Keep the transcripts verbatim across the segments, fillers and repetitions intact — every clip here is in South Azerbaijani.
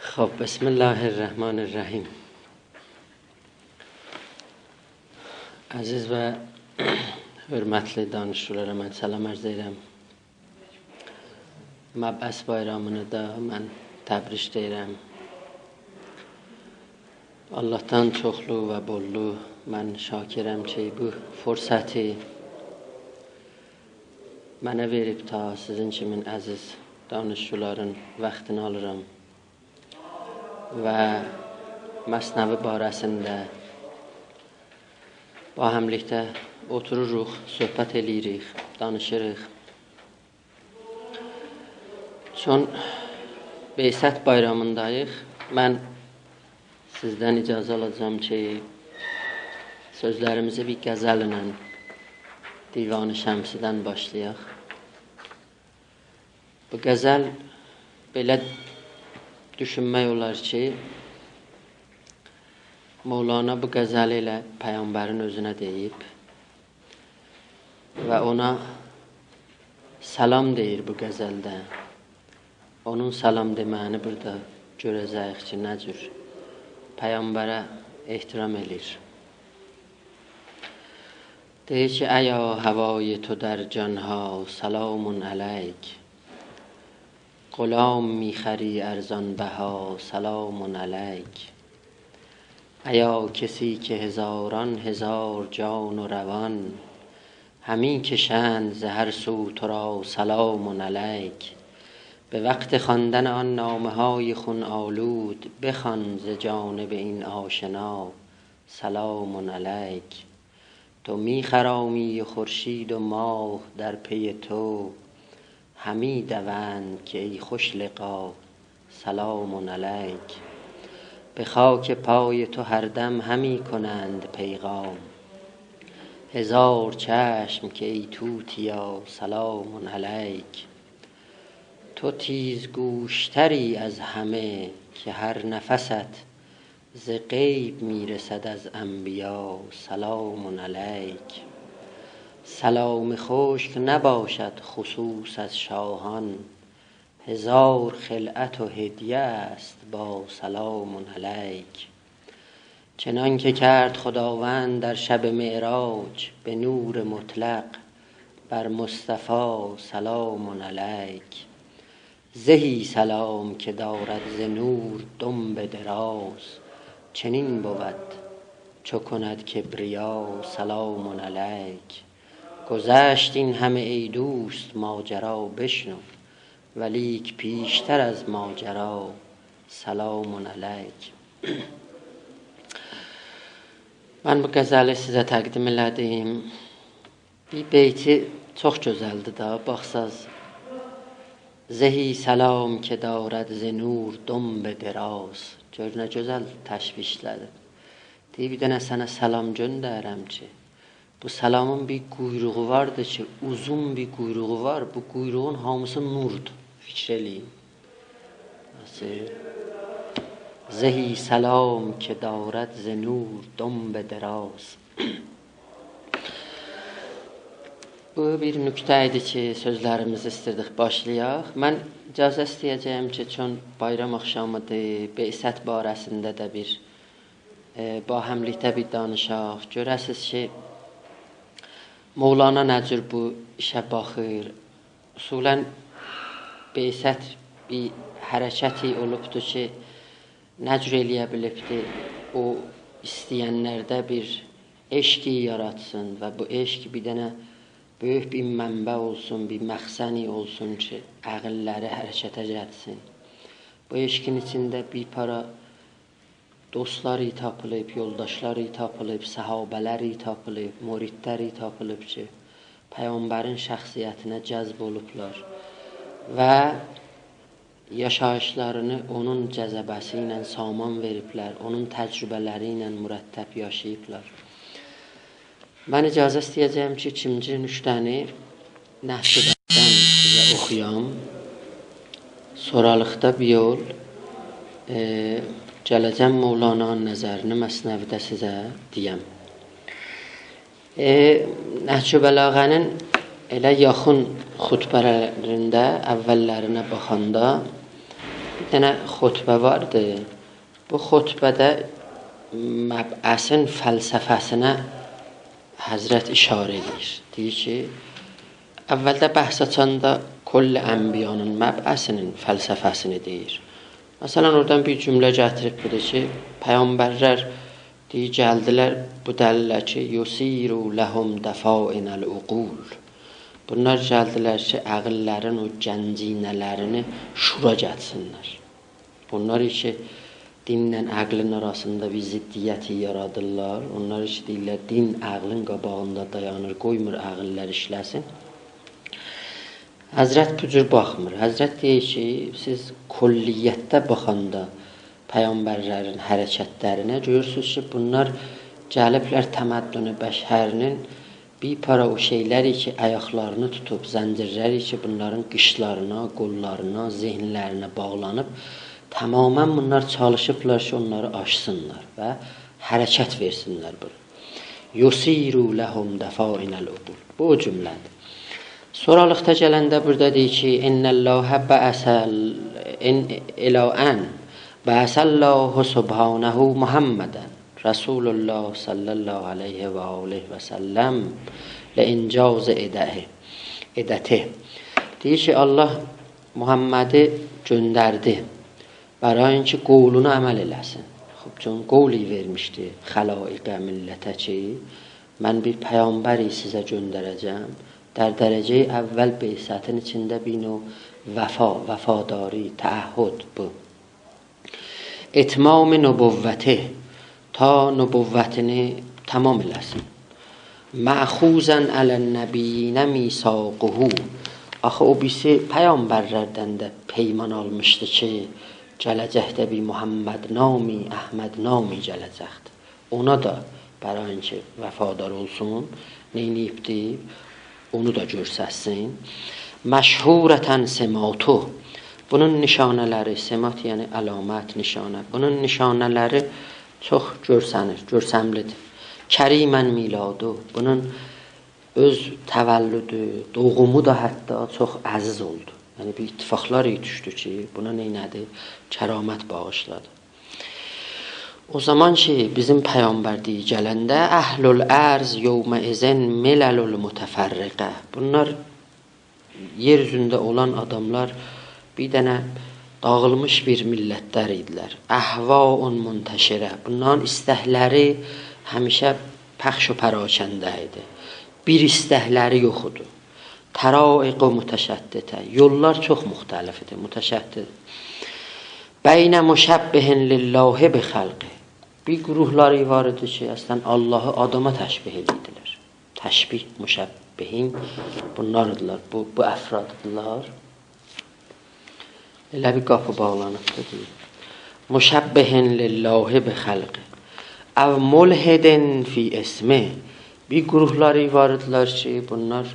خب، بسم الله الرحمن الرحیم. عزیز و حؤرمتلی دانشجولارا من سلام عرض ائدیرم. مبعث بایرامینی دا من تبریک دئییرم. آللاهدان چوخلو و بوللو من شاکرم کی، بو فرصتی منه وئریب، تا سیزین کیمین عزیز دانشجولارین واختینی آلیرام و مثنوی باره‌سینده باهملیکده اوتوروروق، صحبت ائله‌ییریک، دانیشیریق. چون بعثت بایرامینداییق، من سیزدن اجازه آلاجاغام کی، سؤزلریمیزی بیر غزلله دیوان شمسی‌دن باشلایاق. بو غزل، بئله دوشونمک اولار کی، مولانا بو غزلی ائله پیغمبرین اؤزونه دئییب و اونا سلام دئییر بو غزلده. اونون سلام دئمه‌یینی بورادا گؤره‌جه‌ییک کی، نه جور پیغمبره احترام ائله‌ییر. دئییر کی: «ایا هوای تو در جان‌ها، سلام علیک. غلام می‌خری ارزان بها، سلام علیک. ایا کسی که هزاران هزار جان و روان، همی‌کشند ز هر سو تو را، سلام علیک. به وقت خواندن آن نامه‌های خون‌آلود، بخوان ز جانب این آشنا، سلام علیک. تو می‌خرامی و خورشید و ماه در پی تو، همی‌دوند که ای خوش لقا، سلام علیک. به خاک پای تو هر دم همی‌کنند پیغام، هزار چشم که ای توتیا، سلام علیک. تو تیزگوش‌تری از همه که هر نفست ز غیب می‌رسد از انبیا، سلام علیک. سلام خشک نباشد خصوص از شاهان، هزار خلعت و هدیه است با سلام علیک. چنان که کرد خداوند در شب معراج، به نور مطلق بر مصطفی، سلام علیک. زهی سلام که دارد ز نور دنب دراز، چنین بود چو کند کبریا، سلام علیک. گذشت این همه ای دوست ماجرا، بشنو، ولیک پیشتر از ماجرا، سلام علیک. من بو غزلی سیزه تقدیم ائله‌دیم. بیر بیتی چوخ گؤزلدیر دا، باخساز. زهی سلام که دارد ز نور دنب دراز. گؤر نه گؤزل تشبیه ائله‌دی. دئییر، بیر دنه سنه سلام گؤندریرم کی، بو سلامین بیر قویروغو واردی کی، اوزون بیر قویروغو وار. بو قویروغون هامیسی نوردور. فیکیر ائله‌یین. ناسیل؟ زهی سلام که دارد ز نور دنب دراز. بو بیر نکته ایدی کی، سؤزلریمیزی ایستیردیک باشلایاق. من اجازه ایسته‌یه‌جه‌یم کی، چون بایرام آخشامیدیر، بعثت باره‌سینده ده بیر، ائ، باهملیکده بیر دانیشاق. گؤره‌سیز کی، مولانا نه جور بو ایشه باخیر. اصولاً، بعثت بیر حرکتی اولوبدور کی، نه جور ائله‌یه بیلیبدی، او ایسته‌ینلرده بیر عشقی یاراتسین و بو عشق بیر دنه بؤیوک بیر منبع اولسون، بیر مخزنی اولسون کی، عقللری حرکته گلسین. بو عشقین ایچینده بیر پارا دوستلاری تاپیلیب، یولداشلاری تاپیلیب، صحابه‌لری تاپیلیب، مریدلری تاپیلیب کی، پیغمبرین شخصیتینه جذب اولوبلار و یاشاییشلارینی اونون جذبه‌سی ایله سامان وئریبلر، اونون تجربه‌لری ایله مرتب یاشاییبلار. من اجازه ایسته‌یه‌جه‌یم کی، ایکینجی نکته‌نی نهج‌البلاغه‌دن سیزه اوخویام. سونرالیقدا بیر یول، ائ، گله‌جم مولانانین نظرینی مثنوی‌ده سیزه دئیم. ائ، نهج‌البلاغه‌نین ائله یاخین خطبه‌لرینده، اوللرینه باخاندا بیر دنه خطبه واردی. بو خطبه‌ده مبعثین فلسفه‌سینه حضرت اشاره ائدیر. دئییر کی، اولده بحث آچاندا کل انبیانین مبعثینین فلسفه‌سینی دئییر. مثلا، اورادان بیر جمله گتیریب، بو دا کی، پیغمبرلر، دئییر، گلدیلر بو دلیله کی، «یصیر لهم دفائن العقول». بونلار گلدیلر کی، عقللرین او گنجینه‌لرینی شورا گتیرسینلر. اونلار کی، دینله عقلین آراسیندا بیر ضدیتی یارادیرلار، اونلار کی، دئییرلر، دین عقلین قاباغیندا دایانیر، قویمور عقللر ایشله‌سین. حضرت بو جور باخمیر. حضرت دئییر کی، سیز کلیتده باخاندا پیغمبرلرین حرکتلرینه گؤرورسونوز کی، بونلار گلیبلر تمدن بشری‌نین بیر پارا او شئیلری کی، آیاقلارینی توتوب، زنجیرلری کی، بونلارین قیچلارینا، قوللارینا، ذهنلرینه باغلانیب، تماما بونلار چالیشیبلار کی، اونلاری آچسینلار و حرکت وئرسینلر بونا. «یصیر لهم دفائن العقول». بو او جمله‌دیر. سونرالیقدا گلنده بورادا دئییر کی، «ان الله بعث ال-، ان، الی ان بعث الله سبحانه محمدا رسول الله صلی الله علیه و آله و سلم لانجاز عدته، عدته». دئییر کی، الله محمدی گؤندردی، برای اینکه قولونا عمل ائله‌سین. خوب، چون قولی وئرمیشدی خلائق ملته کی، من بیر پیغمبری سیزه گؤندره‌جم. در درجه‌ی اول بعثتین ایچینده بیر نوع وفا، وفاداری، تعهد بو. «اتمام نبوته»، تا نبوتینی تمام ائله‌سین. «مأخوذا علی النبیین میثاقه». آخی او بیریسی پیغمبرلردن ده پیمان آلمیشدی کی، گله‌جکده بیر محمد نامی، احمد نامی گله‌جکدیر. اونا دا، برای اینکه وفادار اولسون، نئینییبدی؟ اونو دا گؤرستسین. «مشهورة سماته». بونون نشانه‌لری، سمات یعنی علامت، نشانه. بونون نشانه‌لری چوخ گؤرسنیر، گؤرسملی‌دیر. «کریما میلاده». بونون اؤز تولدو، دوغومو دا حتی چوخ عزیز اولدو. یعنی بیر اتفاقلار دوشدو کی، بونا نئینه‌دی؟ کرامت باغیشلادی. او زامان کی، بیزیم پیغمبر دئییر گلنده، «اهل الارض یومئذ ملل متفرقة». بونلار یئر اوزونده اولان آداملار بیر دنه داغیلمیش بیر میللتلر ایدیلر. «اهواء منتشرة». بونلارین ایستکلری همیشه پخش و پراکنده ایدی. بیر ایستکلری یوخ ایدی. «طرائق متشتتة». یوللار چوخ مختلف ایدی، متشتت. «بین مشبه لله بخلقه». بیر گروهلاری وار ایدی کی، اصلا اللهی آداما تشبیه ائدیردیلر. تشبیه، مشبهین بونلار ایدیلر، بو، بو افراد ایدیلر. ائله بیر قاپی باغلانیبدیر، دئییر. «مشبه لله بخلقه. او ملحد فی اسمه». بیر گروهلاری وار ایدیلر کی، بونلار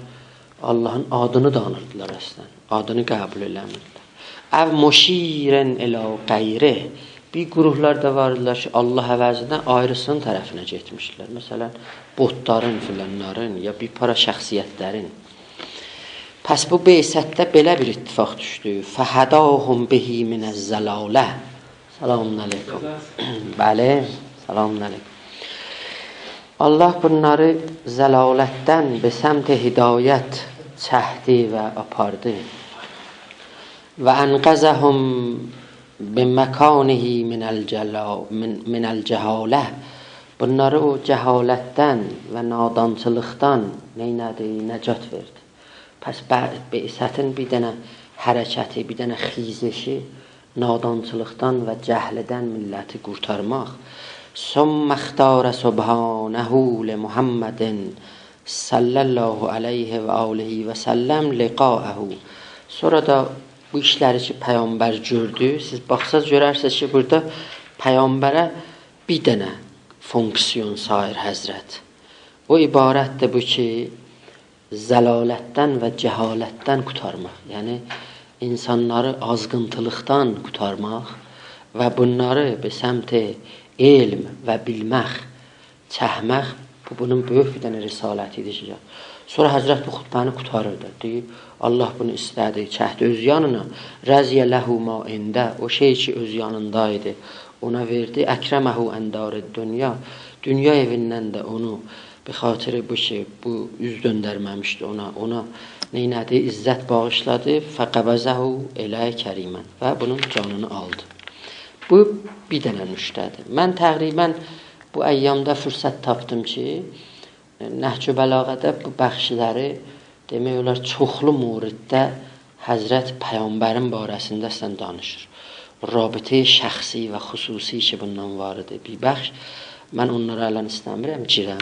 اللهین آدینی دانیردیلار اصلا، آدینی قبول ائله‌میردیلر. «او مشیر الی غیره». بیر گروهلار دا وار ایدیلر کی، الله عوضینه آیریسینین طرفینه گئتمیشدیلر. مثلا، بتلارین، فلانلارین، یا بیر پارا شخصیتلرین. پس بو بعثتده بئله بیر اتفاق دوشدو. «فهداهم به من الضلالة». سلام علیکم. بلی، سلام علیکم. الله بونلاری ضلالتدن به سمت هدایت چکدی و آپاردی. «و انقذهم به مکانه من الجلا-، من، من الجهالة». بونلاری او جهالتدن و نادانچیلیقدان نئینه‌دی؟ نجات وئردی. پس بع-، بعثتین بیر دنه حرکتی، بیر دنه خیزشی نادانچیلیقدان و جهلدن میللتی قورتارماق. «ثم اختار سبحانه لمحمد صلی الله علیه و آله و سلم لقاءه». سونرا دا بو ایشلری کی، پیغمبر گؤردو، سیز باخساز گؤررسینیز کی، بورادا پیغمبره بیر دنه فونکسیون ساییر حضرت. او عبارتدیر بو کی، ضلالتدن و جهالتدن قورتارماق، یعنی اینسانلاری آزغینتیلیقدان قورتارماق و بونلاری به سمت علم و بیلمک چکمک، بو، بونون بؤیوک بیر دنه رسالتی ایدی کی، سونرا حضرت بو خطبه‌نی قوتاریر دا. دئییر، الله بونو ایسته‌دی، چکدی اؤز یانینا. «رضی له ما عنده»، او شئی کی، اؤز یانیندا ایدی، اونا وئردی. «أکرمه عن دار الدنیا»، دونیا ائویندن ده اونو، به خاطر بو کی، بو اوز دؤندرمه‌میشدی اونا، اونا نئینه‌دی؟ عزت باغیشلادی. «فقبضه الیه کریما»، و بونون جانینی آلدی. بو بیر دنه نکته‌دیر. من تقریباً بو ایامدا فرصت تاپدیم کی، نهج البلاغه‌ده بو بخشلری، دئمک اولار، چوخلو موردده حضرت پیغمبرین باره‌سینده اصلاً دانیشیر. رابطه‌ی شخصی و خصوصی کی، بوندان وار ایدی بیر بخش، من اونلارا الان ایسته‌میرم گیرم.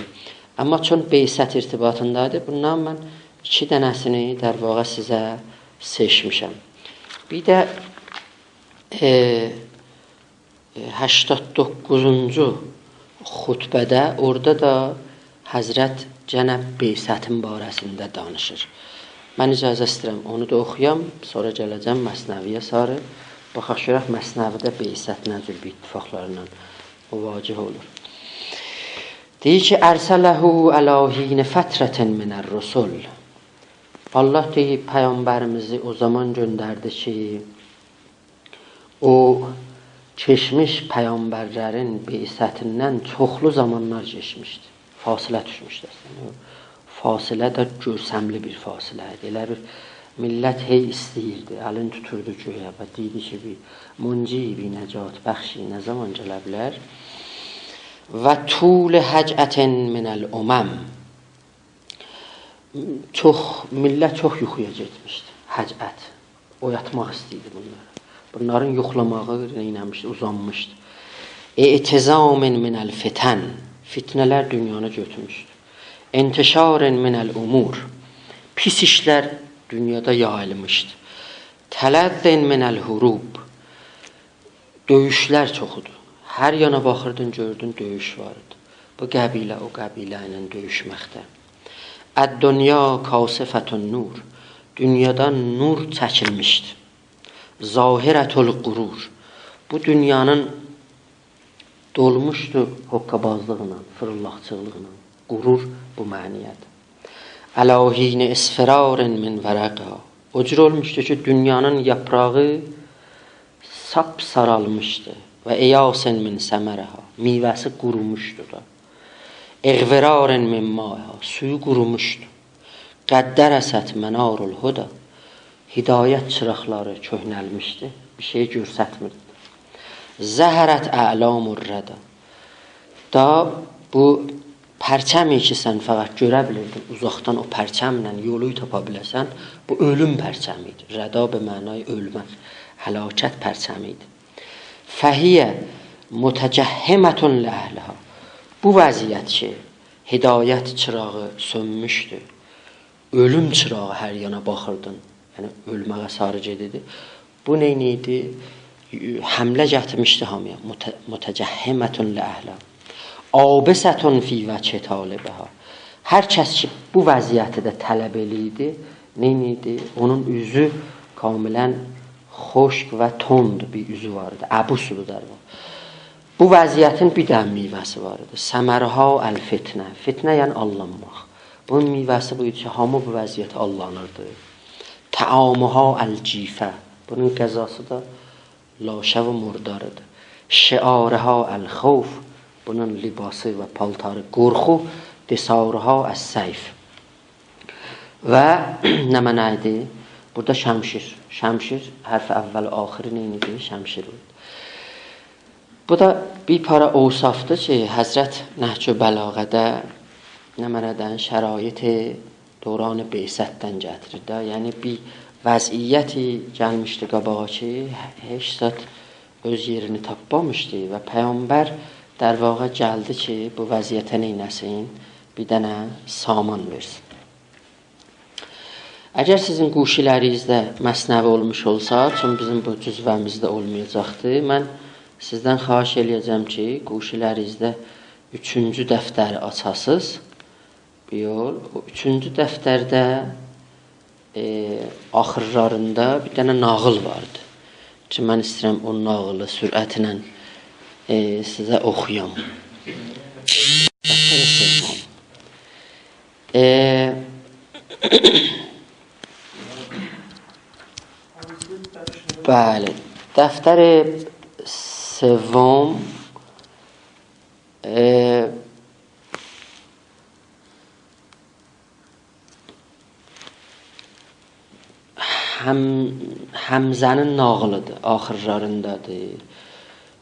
آمما چون بعثت ارتباطیندایدی، بوندان من ایکی دنه‌سینی، در واقع، سیزه سئچمیشم. بیر ده، ائ، ائ، هشتاد دوققوزونجو خطبه‌ده، اورادا دا حضرت گئنه بعثتین باره‌سینده دانیشیر. من اجازه ایسته‌ییرم، اونو دا اوخویام، سونرا گله‌جم مثنوی‌یه ساری. باخاق گؤرک، مثنوی‌ده بعثت نه جور بیر اتفاقلارلا مواجه اولور. دئییر کی، «أرسله علی حین فترة من الرسل». الله، دئییر، پیغمبریمیزی او زامان گؤندردی کی، او کئچمیش پیغمبرلرین بعثتیندن چوخلو زامانلار کئچمیشدی. فاصله دوشموشدو اصلاً. او فاصله ده گؤرسملی بیر فاصله ایدی. ائله بیر میللت هئی ایسته‌ییردی، الین توتوردو گؤیه و دئییردی کی، بیر «منجی، بیر نجات بخشی» نه زامان گله بیلر؟ «و طول هجعة من الأمم». چوخ، میللت چوخ یوخویا گئتمیشدی. هجعت. اویاتماق ایسته‌ییردی بونلاری. بونلارین یوخلاماغی نئینه‌میشدی؟ اوزانمیشدی. «اعتزام من الفتن». فتنه‌لر دونیانی گؤتورموشدو. «انتشار من الأمور». پیس ایشلر دونیادا یاییلمیشدی. «تلذ من الحروب». دؤیوشلر چوخ ایدی. هر یانا باخیردین، گؤردون، دؤیوش وار ایدی. بو قبیله او قبیله ایله دؤیوشمکده. «الدنیا کاسفة النور». دونیادان نور چکیلمیشدی. «ظاهرة الغرور». بو دونیانین دولموشدو حقه‌بازلیقلا، فیریلداقچیلیقلا. غرور بو معنی‌یه‌دیر. «علی حین اصفرار من ورقها». او جور اولموشدو کی، دونیانین یاپراغی ساپ سارالمیشدی. «و ایاس من ثمرها». میوه‌سی قوروموشدو دا. «اغورار من مائها». سویو قوروموشدو. «قد درست منار الهدی». هدایت چیراقلاری کؤهنلمیشدی. بیر شئی گؤرستمیردی. «ظهرت اعلام الردی». دا بو پرچمی کی، سن فقط گؤره بیلیردین، اوزاقدان او پرچمله یولو تاپا بیله‌سن، بو اؤلوم پرچمی ایدی. ردا به معنای اؤلمک، هلاکت پرچمی ایدی. «فهی متجهمة لأهلها». بو وضعیت کی، هدایت چیراغی سؤنموشدو، اؤلوم چیراغی هر یانا باخیردین، یعنی اؤلمه‌یه ساری گئدیردی. بو نئینیردی؟ حمله گتیرمیشدی هامییا. مت-، متجهمة لأهلها. «عابسة فی وجه طالبها». هر کس کی، بو وضعیتی ده طلب ائله‌ییردی، نئینیردی؟ اونون اوزو کاملاً خشک و تند بیر اوزو وار ایدی. عبوس ایدی، در واقع. بو وضعیتین بیر دنه میوه‌سی وار ایدی. «ثمرها الفتنة». فتنه، یعنی آللانماق. بونون میوه‌سی بو ایدی کی، هامی بو وضعیته آللانیردی. «طعامها الجیفة». بونون غذاسی دا لاشه و مردار ایدی. «شعارها الخوف». بونون لباسی و پالتاری قورخو. «دثارها السیف». و نمنه ایدی؟ بورادا شمشیر. شمشیر، حرف اول و آخری نئینیردی؟ شمشیر ایدی. بو دا بیر پارا اوصافدیر کی، حضرت نهج‌البلاغه‌ده، نمنه‌دن، شرایط دوران بعثتدن گتیریر ده. یعنی، بیر وضعیتی گلمیشدی قاباغا کی، هئچ زاد اؤز یئرینی تاپمامیشدی و پیغمبر، در واقع، گلدی کی، بو وضعیته نئینه‌سین؟ بیر دنه سامان وئرسین. اگر سیزین گوشی‌لرینیزده مثنوی اولموش اولسا، چون بیزیم بو جزوه‌میزده اولمایاجاقدی، من سیزدن خواهش ائله‌یه‌جم کی، گوشی‌لرینیزده اوچونجو دفتری آچاسینیز. بیر یول، او اوچونجو دفترده، ائ، آخیرلاریندا بیر دنه ناغیل واردی کی، من ایسته‌ییرم او ناغیلی سرعتله، ائ، سیزه اوخویام. ائ، بلی، دفتر سوم، ائ، هم-، حمزه‌نین ناغیلیدیر، آخیرلاریندادیر.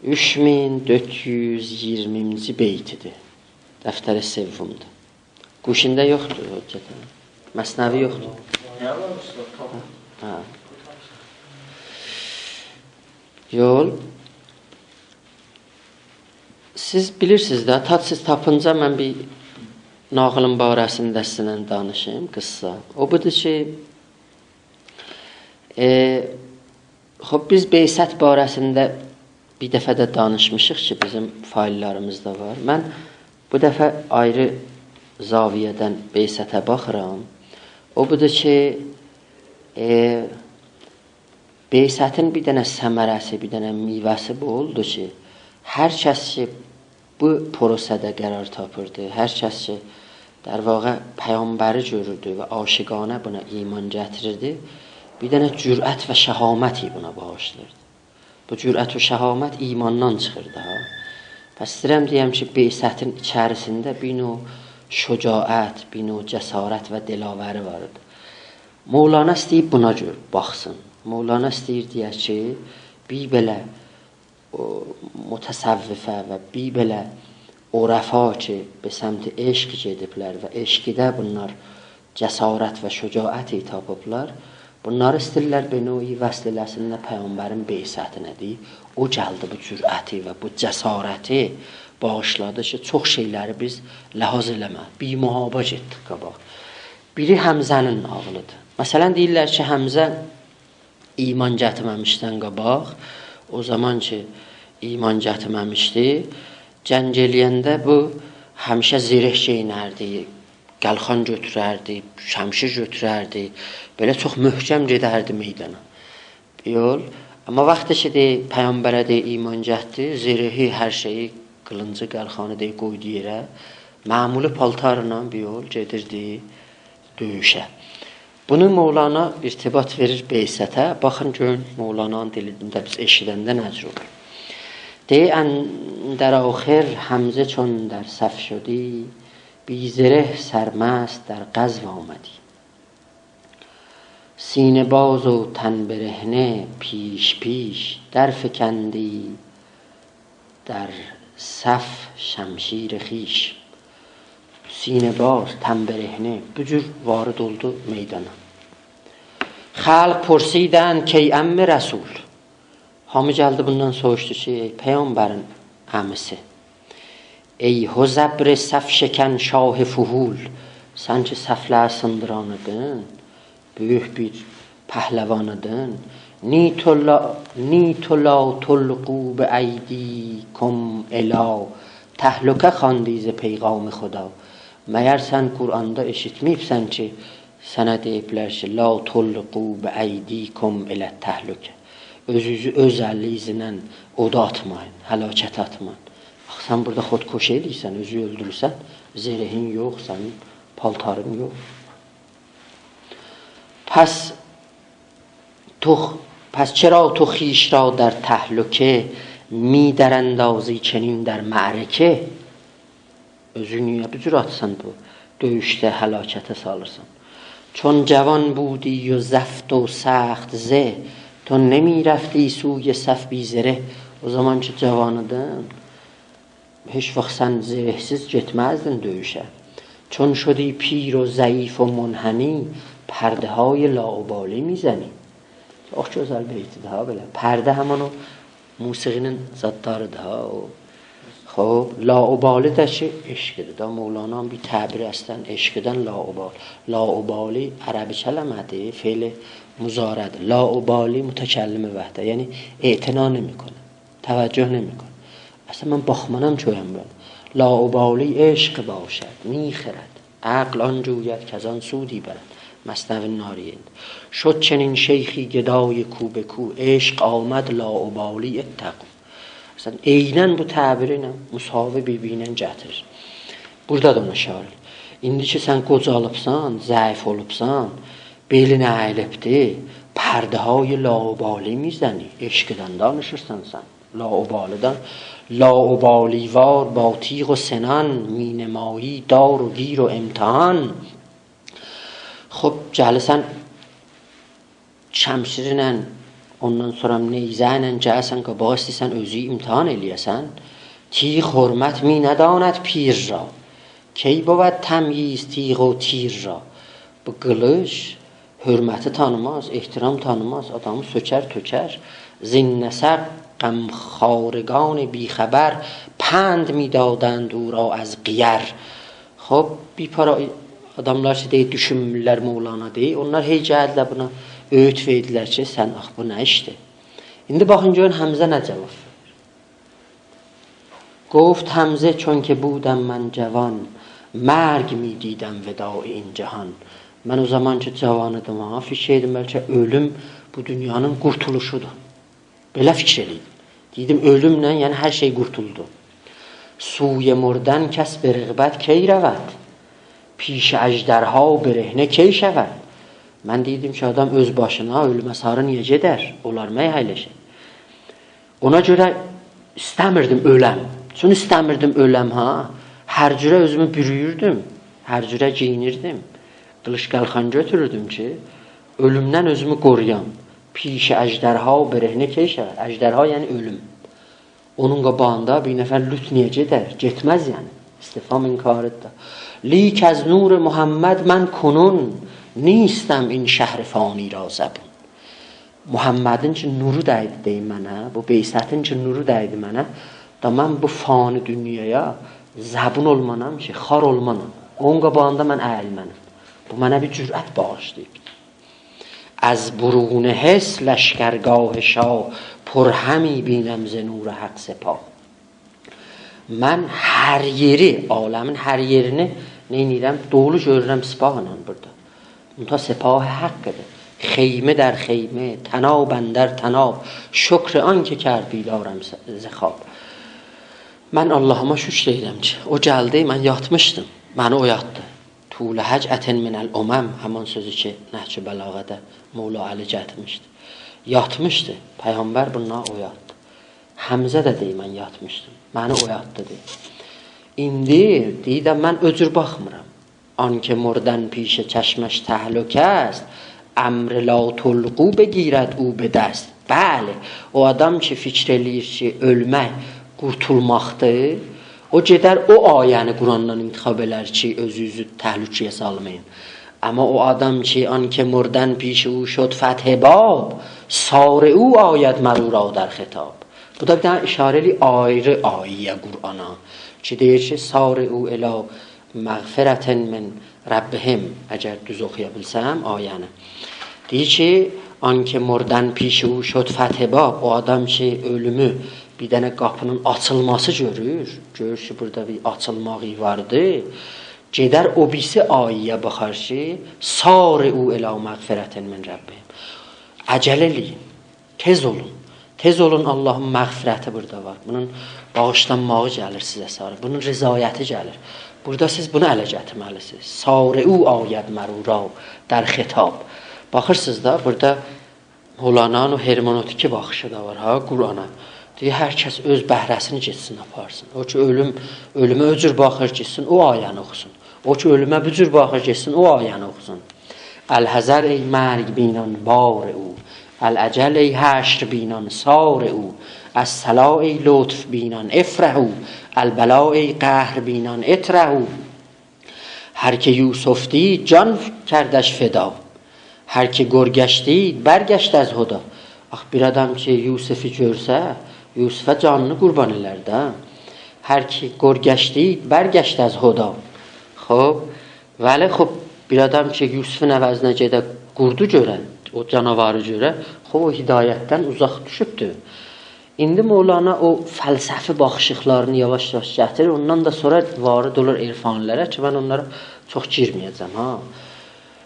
اوچ مین دؤرد یوز اییرمینجی بیتیدیر. دفتر سومدور. گوشینده یوخدور، حجت؟ مثنوی یوخدور؟ نه وار، اوستا؟ هه. یول. سیز بیلیرسینیز ده، تات سیز تاپینجا من بیر ناغیلین باره‌سینده سیزینله دانیشیم، قیسسا. او بودور کی، ائ، خوب، بیز بعثت باره‌سینده بیر دفعه ده دانیشمیشیق کی، بیزیم فایل‌لاریمیزدا وار. من بو دفعه آیری زاویه‌دن بعثته باخیرام. او بودور کی، ائ، بعثتین بیر دنه ثمره‌سی، بیر دنه میوه‌سی بو اولدو کی، هر کس کی، بو پروسه‌ده قرار تاپیردی، هر کس کی، در واقع، پیغمبری گؤروردو و عاشقانه بونا ایمان گتیریردی، بیر دنه جرأت و شهامتی بونا باغیشلاییردی. بو جرأت و شهامت ایماندان چیخیردی، ها. پس ایسته‌ییرم دئیم کی، بعثتین ایچریسینده بیر نوع شجاعت، بیر نوع جسارت و دلاوری وار ایدی. مولانا ایسته‌ییب بونا گؤره باخسین. مولانا ایسته‌ییر دئیه کی، بیر بئله او متصوفه و بیر بئله عرفا کی، به سمت عشق گئدیبلر و عشقده بونلار جسارت و شجاعتی تاپیبلار، بونلاری ایسته‌ییرلر به نوعی وصل ائله‌سینلر پیغمبرین بعثتینه، دئییر. او گلدی بو جرأتی و بو جسارتی باغیشلادی کی، چوخ شئیلری بیز لحاظ ائله‌مه‌دیک. بی‌محابا گئتدیک قاباغا. بیری حمزه‌نین ناغیلیدیر. مثلا، دئییرلر کی، حمزه ایمان گتیرمه‌میشدن قاباق، او زامان کی، ایمان گتیرمه‌میشدی، جنگ ائله‌ینده بو همیشه زره گئیینردی، قالخان گؤتورردی، شمشیر گؤتورردی، بئله چوخ محکم گئدردی میدانا. یول. آمما وقتی کی، دئییر، پیغمبره، دئییر، ایمان گتدی، زرهی، هر شئیی، قیلینجی، قالخانی، دئییر، قویدو یئره، معمولی پالتارلا، بیر یول، گئدیردی دؤیوشه. بونو مولانا ارتباط وئریر بعثته. باخین، گؤرون، مولانانین دیلینده بیز ائشیدنده نه جور اولور. دئییر، اندر آخر حمزه چون در صف شدی، بی زره سرمست در غزو آمدی. سینه‌باز و تن‌برهنه پیش پیش، درفکندی در صف شمشیر خویش. سینه‌باز، تن‌برهنه، بو جور وارد اولدو میدانا. خلق پرسیدند کای عم رسول. هامی گلدی بوندان سوروشدو کی، ای پیغمبرین عمیسی. ای هوزبر صف‌شکن شاه فحول، سن کی صفلری سیندیران ایدین، بؤیوک بیر پهلوان ایدین. نی تو لا، نی تو لا تلقوا بأیدیکم الی تهلکة خواندی ز پیغام خدا. مگر سن قرآندا ائشیتمه‌ییبسن کی، سنه دئییبلر کی، لا تلقوا بأیدیکم الی التهلکة. اؤزونوزو اؤز الینیزله اودا آتمایین، هلاکته آتمایین. آخی سن بورادا خودکشی ائله‌ییرسن، اؤزو اؤلدورورسن، زرهین یوخ، سنین پالتارین یوخ. پس تو، پس چرا تو خویش را در تهلکه، می‌دراندازی چنین در معرکه؟ اؤزو نییه بو جور آتسان بو دؤیوشده هلاکته سالیرسان؟ چون جوان بودی و زفت و سخت زه، تو نمی‌رفتی سوی صف بی زره. او زامان کی جوان ایدین، هئچ واخت سن زره‌سیز گئتمزدین دؤیوشه. چون شدی پیر و ضعیف و منحنی، پرده‌های لاابالی می‌زنی. چوخ گؤزل بیتدیر ها، بئله. پرده همین او موسیقی‌نین زادلاریدیر ها، او. خوب، لاابالی ده کی، عشقدیر دا. مولانانین بیر تعبیری اصلا عشقدن لاابالی. لاابالی عربی کلمه‌دیر، فعل مضارع‌دیر. لاابالی متکلم وحده، یعنی اعتنا نمی‌کنه، توجه نمی‌کنه. اصلا من باخمانام کی، او یان بو یانا. لاابالی عشق باشد، می‌خرد، عقل آن جوید کز آن سودی برد. مثنوی ناری‌اند. شد چنین شیخی گدای کوبه‌کو، عشق آمد لاابالی اتقوا. اصلا عیناً بو تعبیری ایله مساوی بیر-بیرینن گتیریر. بورادا دا اونا اشاره ائدیر. ایندی کی سن قوجالیبسان، ضعیف اولوبسان، بئلین اییلیبدی، پرده‌های لاابالی می‌زنی، عشقدن دانیشیرسان سن. لاابالی‌دن، لاابالی‌وار با تیغ و سنان، می‌نمایی دار و گیر و امتحان. خوب، گلیرسن شمشیرله، اوندان سونرا نیزه ایله گلیرسن قاباغا، ایسته‌ییرسن اؤزووو امتحان ائله‌یه‌سن. تیغ حرمت می‌نداند پیر را، کی بود تمییز تیغ و تیر را. بو قیلیش حرمتی تانیماز، احترام تانیماز، آدامی سؤکر، تؤکر. زین نسق غمخوارگان بی‌خبر، پند می‌دادند او را از غیر. خوب، بیر پارا آداملار کی، دئییر، دوشونمورلر مولانا، دئییر، اونلار هئی گلدیلر بونا اؤیود وئردیلر کی، سن آخی بو نه ایشدیر؟ ایندی باخین، گؤرون حمزه نه جاواب وئریر. گفت حمزه: «چون که بودم من جوان، مرگ می‌دیدم وداع این جهان.» من او زامان کی جوان ایدیم ها، فیکیر ائدیردیم بلکه اؤلوم بو دونیانین قورتولوشودور. بئله فیکیر ائله‌ییردیم. دئییردیم اؤلومله، یعنی هر شئی قورتولدو. «سوی مردن کس به رغبت کی رود، پیش اژدرها برهنه کی شود؟» من دئییردیم کی آدام اؤز باشینا اؤلومه ساری نییه گئدر؟ اولار مگر ایلشیر؟ اونا گؤره ایسته‌میردیم اؤلم. چون ایسته‌میردیم اؤلم ها، هر جوره اؤزومو بورویوردوم، هر جوره گئیینیردیم. قیلیش قالخان گؤتوروردوم کی اؤلومدن اؤزومو قورویام. «پیش اژدرها برهنه کی شود؟» اژدرها یعنی اؤلوم. اونون قاباغیندا بیر نفر لوت نییه گئدر؟ گئتمز یعنی. استفهام انکاری‌دیر. «لیک از نور محمد من کنون، نیستم این شهر فانی را زبون.» محمدین کی نورو دَیدی، دئییر، منه، بو بعثتین کی نورو دَیدی منه، دا من بو فانی دونیایا زبون اولمانام کی، خوار اولمانام. اونون قاباغیندا من اییلمنیم. بو منه بیر جرأت باغیشلاییب. «از برون حصن لشکرگاه شاه، پر همی بینم ز نور حق سپاه.» من هر یئری، عالمین هر یئرینی نئینیرم؟ دولو گؤرورم سپاهلا بورادا. منتها سپاه حقی‌دیر. «خیمه در خیمه، طناب اندر طناب، شکر آن که کرد بیدارم ز خواب.» من آللاهیما شکر ائدیرم کی او گلدی، من یاتمیشدیم، منی اویاتدی. «طول هجعة من الأمم»، همان سؤزو کی نهج‌البلاغه‌ده مولا علی گتیرمیشدی. یاتمیشدی، پیغمبر بونلاری اویاتدی. حمزه ده دئییر، من یاتمیشدیم، منی اویاتدی، دئییر. ایندی، دئییر ده، من او جور باخمیرام. «آن که مردن پیش چشمش تهلکه است، امر لا تلقوا بگیرد او به دست.» بلی، او آدام کی فیکیر ائله‌ییر کی اؤلمک قورتولماقدیر، او گئدر او آیه‌نی قرآندان انتخاب ائلر کی اؤزونوزو تهلکه‌یه سالمایین. اما او آدام کی «آن که مردن پیش او شد فتح باب، سارعوا آید مر او را در خطاب.» بو دا بیر دنه اشاره ائله‌ییر آیری آیه‌یه قرآنا کی دئییر کی «سارعوا الی مغفرة من ربهم»، اگر دوز اوخویا بیلسم آیه‌نی. دئییر کی «آن که مردن پیش او شد فتح باب»، او آدام کی اؤلومو بیر دنه قاپینین آچیلماسی گؤرور، گؤرور کی بورادا بیر آچیلماغی واردی، گئدر او بیریسی آیه‌یه باخار کی «سارعوا الی مغفرة من ربهم». عجله ائله‌یین. تئز اولون. تئز اولون، آللاهین مغفرتی بورادا وار. بونون باغیشلانماغی گلیر سیزه ساری. بونون رضایتی گلیر. بورادا سیز بونو اله گتیرمه‌لی‌سینیز. «سارعوا آید مر او را در خطاب.» باخیرسینیز دا، بورادا مولانانین او هرمنوتیکی باخیشی دا وار ها قرآنا. دئییر هر کس اؤز بهره‌سینی گئتسین آپارسین. او کی اؤلوم، اؤلومه او جور باخیر، گئتسین او آیه‌نی اوخوسون. او کی اؤلومه بو جور باخیر، گئتسین او آیه‌نی اوخوسون. «الحذر ای مرگ بینان بار او، العجل ای حشر بینان سار او، الصلا ای لطف بینان افرحوا، البلا ای قهر بینان اطرحوا. هر که یوسف دید جان کردش فدا، هر که گرگش دید برگشت از هدی.» آخی بیر آدام کی یوسفی گؤرسه، یوسفه جانینی قوربان ائلر ده. «هر که گرگش دید برگشت از هدی.» خوب، ولی خوب، بیر آدام کی یوسفون عوضینه گئده قوردو گؤره، او جاناواری گؤره، خوب او هدایتدن اوزاق دوشوبدور. ایندی مولانا او فلسفی باخیشیقلارینی یاواش-یاواش گتیریر، اوندان دا سونرا وارد اولور عرفانی‌لره کی من اونلارا چوخ گیرمه‌یه‌جم ها.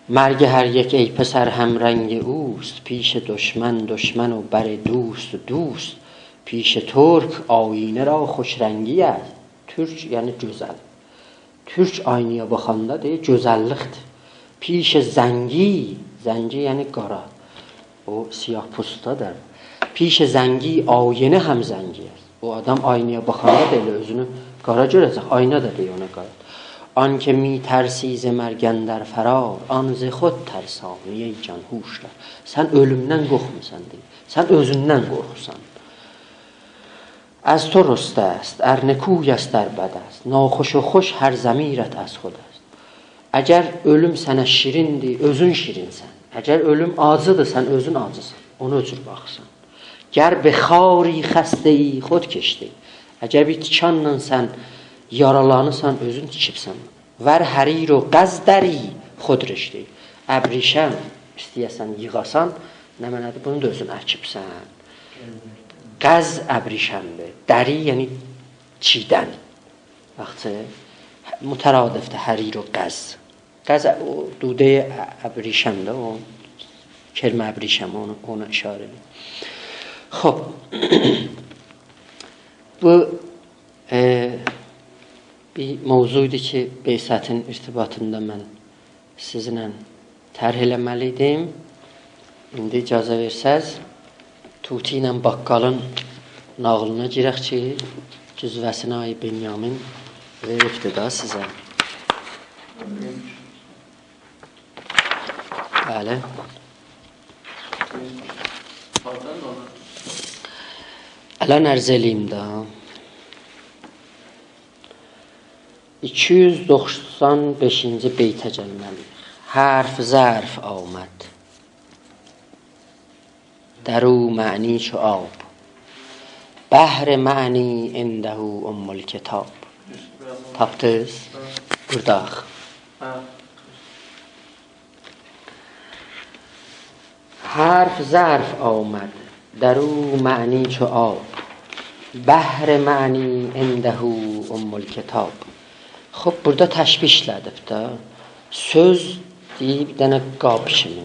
«مرگ هر یک ای پسر همرنگ اوست، پیش دشمن دشمن و بر دوست دوست، پیش ترک آیینه را خوش‌رنگی است.» تورک یعنی گؤزل. تورک آینایا باخاندا دئییر، گؤزللیکدیر. پیش زنگی، زنگی یعنی قارا. او سیاه‌پوستدادیر. پیش زنگی آینه هم زنگی است. او آدام آینایا باخاندا دا ائله اؤزونو قارا گؤره‌جک، آینا دا دئییر اونا قارا. آن که می‌ترسی ز مرگ اندر فرار، آن ز خود ترسانی ای جان، هوش دار. سن اؤلومدن قورخمورسان، دئییر. سن اؤزوندن قورخورسان. از تو رسته است، ار نکوی است، ار بد است، ناخوش و خوش هر ضمیرت از خود است. اگر اؤلوم سنه شیریندیر، اؤزون شیرینسن. اگر اؤلوم آجیدیر، سن اؤزون آجیسان. اونا او جور باخیرسان. گر به خاری خسته‌ای خود کشته‌ای. اگر بیر تیکانلا سن یارالانیرسان، اؤزون تیکیبسن. ور حریر و قز دری خود رشته‌ای. ابریشم ایسته‌یه‌سن ییغاسان، نمنه‌دیر؟ بونو دا اؤزون اکیبسن. قز ابریشمدیر. دری، یعنی چی‌دن. باخ، مترادفدیر حریر و قز. قز او دوده‌ی ابریشمدیر، او کرم ابریشم، اونا، اونا اشاره ائدیر. خوب. بو، ائ، بیر موضوعدور کی، بعثتین ارتباطیندا من سیزینله طرح ائله‌مه‌لی ایدیم. ایندی اجازه وئرسز، طوطی ایله باققالین ناغیلینا گیرک کی، جزوه‌سینی آقای بنیامین وئریبدی دا سیزه. بلی. الان عرض ائله‌ییم ده. ایکی یوز دوخسان بئشینجی بیته گلمه‌لی‌ییک. حرف ظرف آمد، در او معنی چو آب. بحر معنی عنده ام الکتاب. تاپدینیز؟ بورادا. حرف ظرف آمد، در او معنی چو آب. بحر معنی عنده ام الکتاب. خوب، بورادا تشبیه ایشله‌دیب ده. سؤز دئییب بیر دنه قاب کیمی.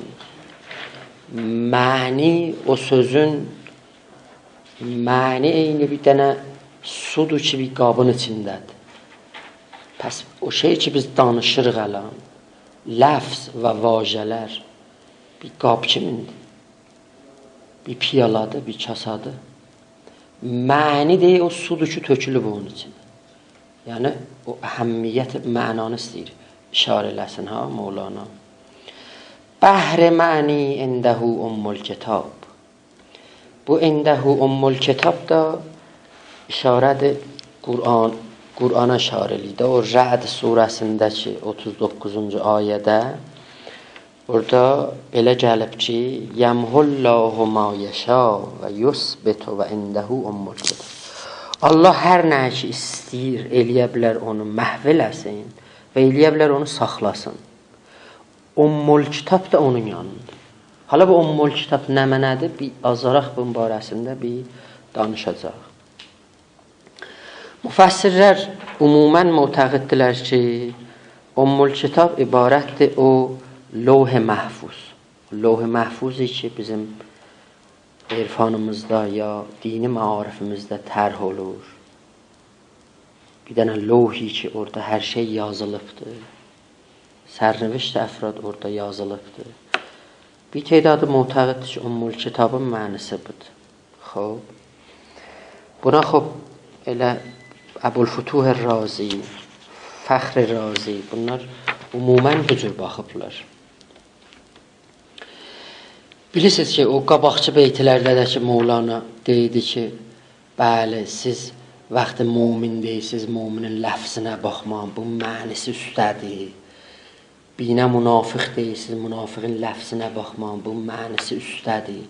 معنی، او سؤزون معنی عینی بیر دنه سودور کی، بیر قابین ایچینده‌دیر. پس او شئی کی، بیز دانیشیریق الان، لفظ و واژه‌لر بیر قاب کیمین‌دیر. بیر پیالادیر، بیر کاسادیر. معنی دئییر، او سودور کی، تؤکولوب اونون ایچینه. یعنی، او اهمیت معنانی ایسته‌ییر اشاره ائله‌سین، ها، مولانا. بحر معنی عنده ام الکتاب. بو «عنده ام الکتاب» دا اشاره‌دیر قرآن، قرآنا اشاره ائله‌ییر ده. او رعد سوره‌سینده کی، اوتوز دوققوزونجو آیه‌ده، اورادا ائله گلیب کی، «یمحو الله ما یشاء و یثبت و عنده ام الکتاب.» الله هر نه کی ایسته‌ییر، ائله‌یه بیلر اونو محو ائله‌سین و ائله‌یه بیلر اونو ساخلاسین. ام الکتاب دا اونون یانیندا. حالا بو ام الکتاب نمنه‌دیر؟ بیر آزاراق بونون باره‌سینده بیر دانیشاجاغیق. مفسرلر عموماً معتقددیرلر کی، ام الکتاب عبارتدیر او لوح محفوظ. لوح محفوظی کی، بیزیم عرفانیمیزدا یا دینی معارفیمیزده طرح اولور. بیر دنه لوحی کی، اورادا هر شئی یازیلیبدیر. سرنوشت افراد اورادا یازیلیبدیر. بیر تعدادی معتقددیر کی، ام الکتابین معنی‌سی بودور. خوب. بونا، خوب، ائله ابوالفتوح رازی، فخر رازی، بونلار عموماً بو جور باخیبلار. بیلیرسینیز کی، او قاباقکی بیتلرده ده کی، مولانا دئییردی کی، بلی، سیز وقتی مؤمن دئییرسینیز، مؤمنین لفظینه باخمایین، بونون معنی‌سی اوسته‌دیر. بیرینه منافق دئییرسینیز، منافقین لفظینه باخمایین، بونون معنی‌سی اوسته‌دیر.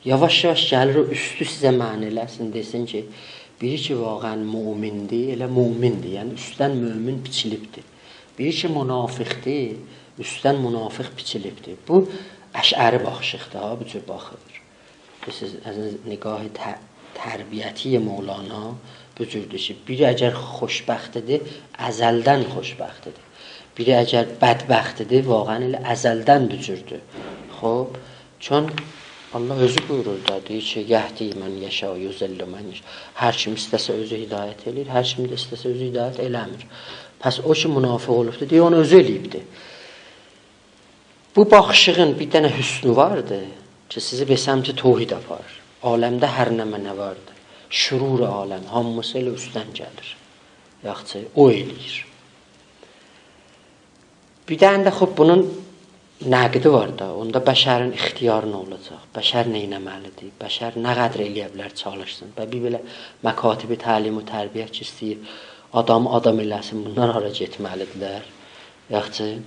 یاواش-یاواش گلیر او اوستو سیزه معنی ائله‌سین، دئسین کی، بیری کی، واقعاً مؤمندیر، ائله مؤمندیر. یعنی، اوستدن مؤمن بیچیلیبدیر. بیری کی، منافقدیر، اوستدن منافق بیچیلیبدیر. بو، اشعری باخیشیقدیر ها، بو جور باخیر. سیز، از نگاه ت-، تربیتی مولانا بو جوردور کی، بیری اگر خوشبختدیر، ازلدن خوشبختدیر. بیری اگر بدبختدیر، واقعاً ائله ازلدن بو جوردور. خوب، چون الله اؤزو بویورور دا، دئییر کی، «یهدی من یشاء، یضل من یشاء.» هر کیم ایسته‌سه اؤزو هدایت ائله‌ییر، هر کیم ده ایسته‌سه اؤزو هدایت ائله‌میر. پس او کی منافق اولوبدور، دئییر، اونو اؤزو ائله‌ییبدیر. بو باخیشیغین بیر دنه حسنو واردی کی، سیزی به سمت توحید آپاریر. عالمده هر نمنه واردی، شرور عالم، هامیسی ائله اوستدن گلیر. یاخشی، او ائله‌ییر. بیر دنه ده، خوب، بونون نقدی وار دا. اوندا بشرین اختیاری نه اولاجاق؟ بشر نه ائتمه‌لیدیر؟ بشر نه قدر ائله‌یه بیلر، چالیشسین؟ و بیر بئله مکاتب تعلیم و تربیت کی ایسته‌ییر آدامی آدام ائله‌سین، بونلار هارا گئتمه‌لیدیرلر؟ یاخشی.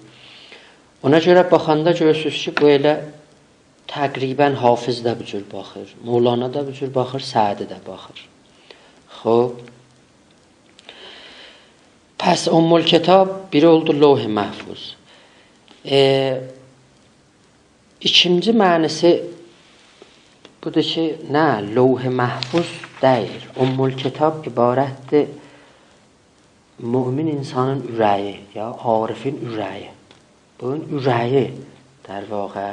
اونا گؤره باخاندا گؤرورسونوز کی، بو ائله تقریباً حافظ ده بو جور باخیر، مولانا دا بو جور باخیر، سعدی ده باخیر. خوب. پس ام‌الکتاب بیری اولدو لوح محفوظ. ائ، ایکینجی معنی‌سی بودور کی، نه، لوح محفوظ دئییل. ام‌الکتاب عبارتدیر مؤمن انسانین اوره‌یی، یا عارفین اوره‌یی. بونون اوره‌یی، در واقع،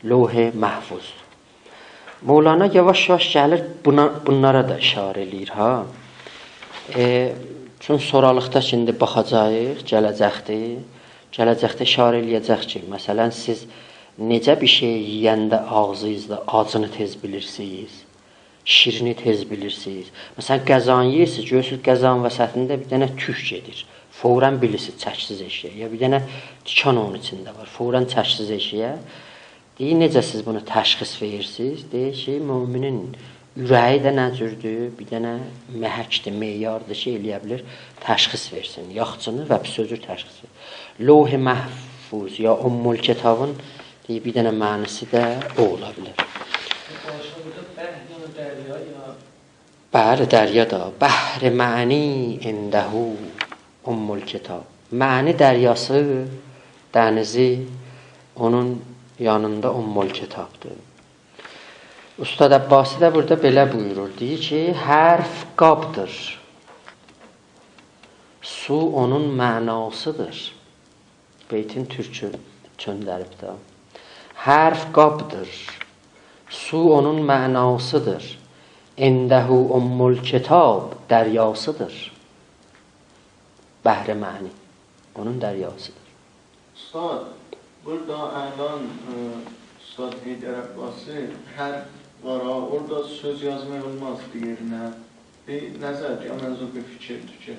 لوح محفوظ. مولانا یاواش-یاواش گلیر بونا، بونلارا دا اشاره ائله‌ییر، ها. ائ، چون سورالیقدا کی ایندی باخاجاغیق، گله‌جکدیر. گله‌جکده اشاره ائله‌یه‌جک کی، مثلاً، سیز نئجه بیر شئی یئینده آغزینیزدا آجینی تئز بیلیرسینیز، شیرینی تئز بیلیرسینیز؟ مثلاً، غذانی یئییرسینیز، گؤرورسونوز غذانین وسطینده بیر دنه توک گئدیر. فوراً بیلیرسینیز، چکسیز ائشییه. یا بیر دنه تیکان اونون ایچینده وار، فوراً چکسیز ائشییه. دئییر، نئجه سیز بونو تشخیص وئریرسینیز؟ دئییر کی، مؤمنین اوره‌یی ده نه جوردور؟ بیر دنه محکدیر، معیاردیر کی، ائله‌یه بیلیر تشخیص وئرسین، یاخچینی و پیسی جور تشخیص وئرسین. لوح محفوظ یا ام‌الکتابین، دئییر، بیر دنه معنی‌سی ده او اولا بیلر. باشقا بورادا بحر، یعنی دریا یا؟ بلی، دریا دا. «بحر معنی عنده ام‌الکتاب.» معنی دریاسی، دنیزی اونون یانیندا ام‌الکتابدیر. اوستاد عباسی ده بورادا بئله بویورور، دئییر کی، حرف قابدیر، سو اونون معناسیدیر. بیتین تورکو چؤندریب ده. حرف قابدیر، سو اونون معناسیدیر. عنده ام‌الکتاب دریاسیدیر. بحر معنی اونون دریاسیدیر. اوستاد، بورادا الان، ائ، اوستاد حیدر عباسی حرف وار ها، اورادا سؤز یازماق اولماز یئرینه. بیر نظر کی، منظور بیر فیکیردیر کی،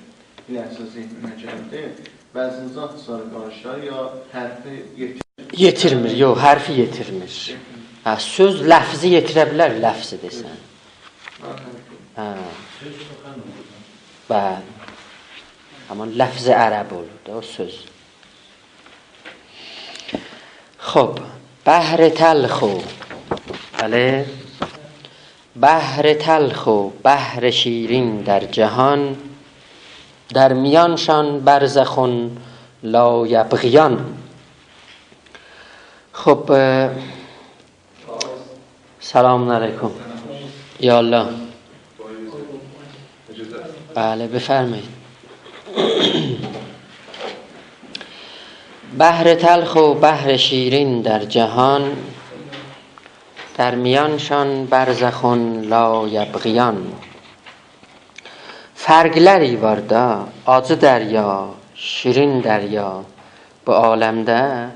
بیر لحظه ذهنیمه گلدی. وزن ذات ساری قاریشار، یا حرفی یئتیر-، یئتیرمیر، یوخ، حرفی یئتیرمیر. یئتیرمیر. هه، سؤز لفظی یئتیره بیلر، لفظی دئسن. ها، حرفی. هه. سؤز سخن اولور. بلی. آمما لفظ عرب اولور دا او سؤز. خوب، بحر تلخ و، بلی، بحر تلخ و بحر شیرین در جهان، در میانشان برزخ لا یبغیان. خوب، اه، سلام علیکم. یا الله. بلی، بفرمایید. بحر تلخ و بحر شیرین در جهان، در میانشان برزخ لا یبغیان. فرقلری وار دا، آجی دریا، شیرین دریا بو عالمده،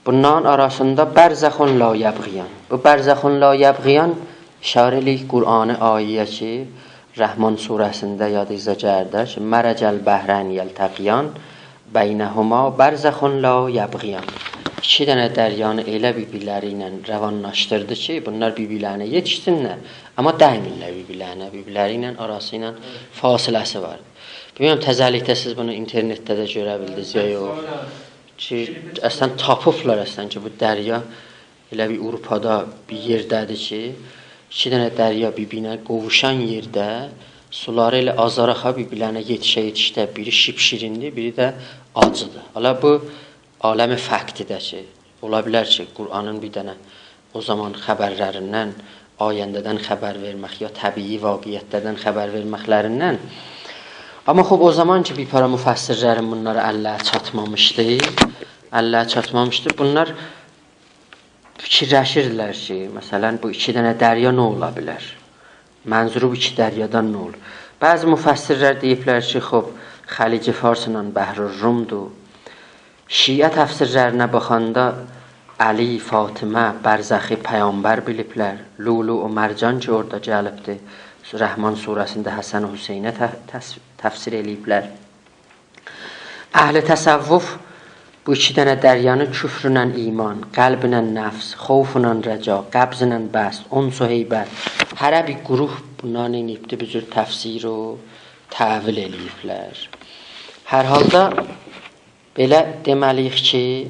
بونلارین آراسیندا برزخ لا یبغیان. بو برزخ لا یبغیان اشاره ائله‌ییر قرآنی آیه‌یه کی، رحمان سوره‌سینده یادینیزا گلیر کی، «مرج البحرین یلتقیان، بینهما برزخ لا یبغیان.» ایکی دنه دریانی ائله بیر-بیرلری ایله روانلاشدیردی کی، بونلار بیر-بیرلرینه یئتیشسینلر، آمما دیمیرلر بیر-بیرلرینه، بیر-بیرلری ایله آراسی ایله فاصله‌سی وار. بیلمیرم، تزه‌لیکده سیز بونو اینترنتده ده گؤره بیلدینیز یا یوخ. کی، اصلاً تاپیبلار اصلاً کی، بو دریا ائله بیر آوروپادا بیر یئرده‌دیر کی، ایکی دنه دریا بیر-بیرینه قوووشان یئرده سولاری ائله آزارا-آخا بیر-بیرلرینه یئتیشه-یئتیشه، بیری شیپ-شیریندیر، بیری ده آجیدیر. حالا بو عالم فکتی‌دیر کی، اولا بیلر کی، قرآنین بیر دنه او زامان خبرلریندن، آینده‌دن خبر وئرمک، یا طبیعی واقعیت‌لردن خبر وئرمکلریندن. آمما خوب، او زامان کی، بیر پارا مفسرلرین بونلاری اللری چاتمامیشدی، اللری چاتمامیشدی، بونلار فیکیرلشیردیلر کی، مثلا، بو ایکی دنه دریا نه اولا بیلر؟ منظورو بو ایکی دریادان نه اولور؟ بعضی مفسرلر دئییبلر کی، خوب، خلیج فارسلا بحر الرومدور. شیعه تفسیرلرینه باخاندا علی، فاطمه، برزخی پیغمبر بیلیبلر. لؤلؤ و مرجان کی، اورادا گلیبدی، رحمان سوره‌سینده حسن و حسینه ته-، تس-، تفسیر ائله‌ییبلر. اهل تصوف بو ایکی دنه دریانی کفرله ایمان، قلبله نفس، خوفلا رجا، قبضله بسط، انس و هیبت، هره بیر گروه بونلاری نئینییبدی، بو جور تفسیر و تأویل ائله‌ییبلر. هر حالدا بئله دئمه‌لی‌ییک کی،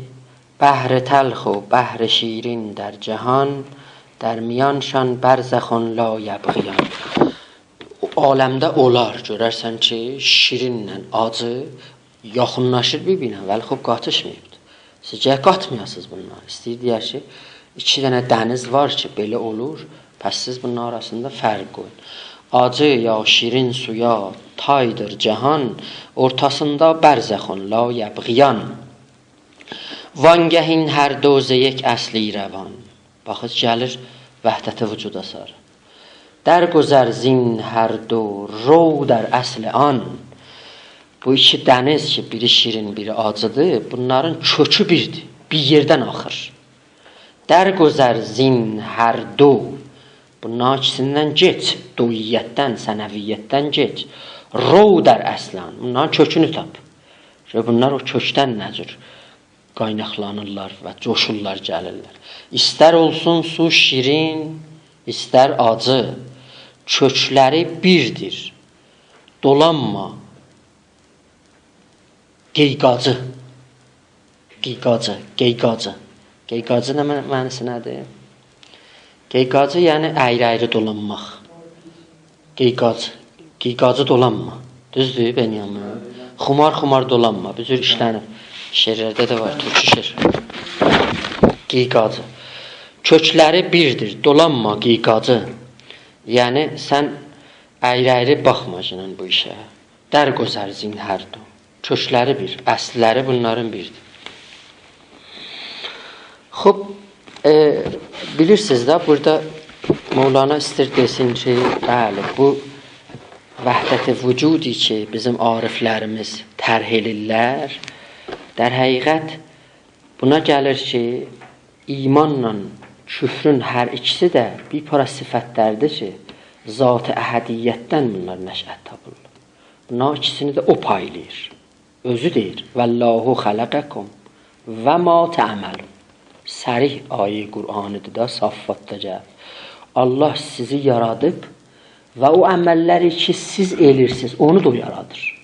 بحر تلخ و بحر شیرین در جهان، در میانشان برزخ لا یبغیان. او عالمده اولار، گؤررسن کی، شیرینله آجی یاخینلاشیر بیر-بیرینه، ولی خوب قاتیشماییبدیر. سیز گرک قاتمایاسینیز بونلاری. ایسته‌ییر دئیه کی، ایکی دنه دنیز وار کی، بئله اولور، پس سیز بونون آراسیندا فرق قویون. آجی یا شیرین سویا تایدیر جهان، اورتاسیندا برزخ لا یبغیان. وانگه این هر دو ز یک اصلی روان. باخین، گلیر وحدت وجودا ساری. درگذر زین هر دو رو در اصل آن. بو ایکی دنیز کی، بیری شیرین، بیری آجیدیر، بونلارین کؤکو بیردیر، بیر یئردن آخیر. درگذر زین هر دو. بونلارین ایکیسیندن گئچ، دوییتدن، ثنویتدن گئچ. رو در اصل آن. بونلارین کؤکونو تاپ. گؤر بونلار او کؤکدن نه جور قایناقلانیرلار و جوشورلار، گلیرلر. ایستر اولسون سو شیرین، ایستر آجی، کؤکلری بیردیر. دولانما قیقاجی. قیقاجی، قیقاجی. قیقاجی نه معنی-، معنیسی نه‌دیر؟ قیقاجی، یعنی اَیری-اَیری دولانماق. قیقاج، قیقاجی دولانما. دوزدور، بنیامین؟ خومار-خومار دولانما. بو جور ایشلنیب. شعرلرده ده وار، تورکو شعر. قیقاجی. کؤکلری بیردیر، دولانما قیقاجی. یعنی، سن اَیری-اَیری باخما کی، بو ایشه. درگذر زین هر دو. کؤکلری بیر، اصللری بونلارین بیردیر. خوب، ائ، بیلیرسینیز ده، بورادا مولانا ایستیر دئسین کی، بلی، بو وحدت وجودی کی، بیزیم عارفلریمیز طرح ائله‌ییرلر، در حقیقت بونا گلیر کی، ایمانلا کفرون هر ایکیسی ده بیر پارا صفتلردیر کی، ذات احدیتدن بونلار نشأت تاپیرلار. بونلارین ایکیسینی ده او پایلاییر. اؤزو دئییر: «والله خلقکم و ما تعملون.» صریح آیه قرآنی‌دیر دا، صافاتدا گلیر. الله سیزی یارادیب و او عمللری کی، سیز ائله‌ییرسینیز، اونو دا او یارادیر.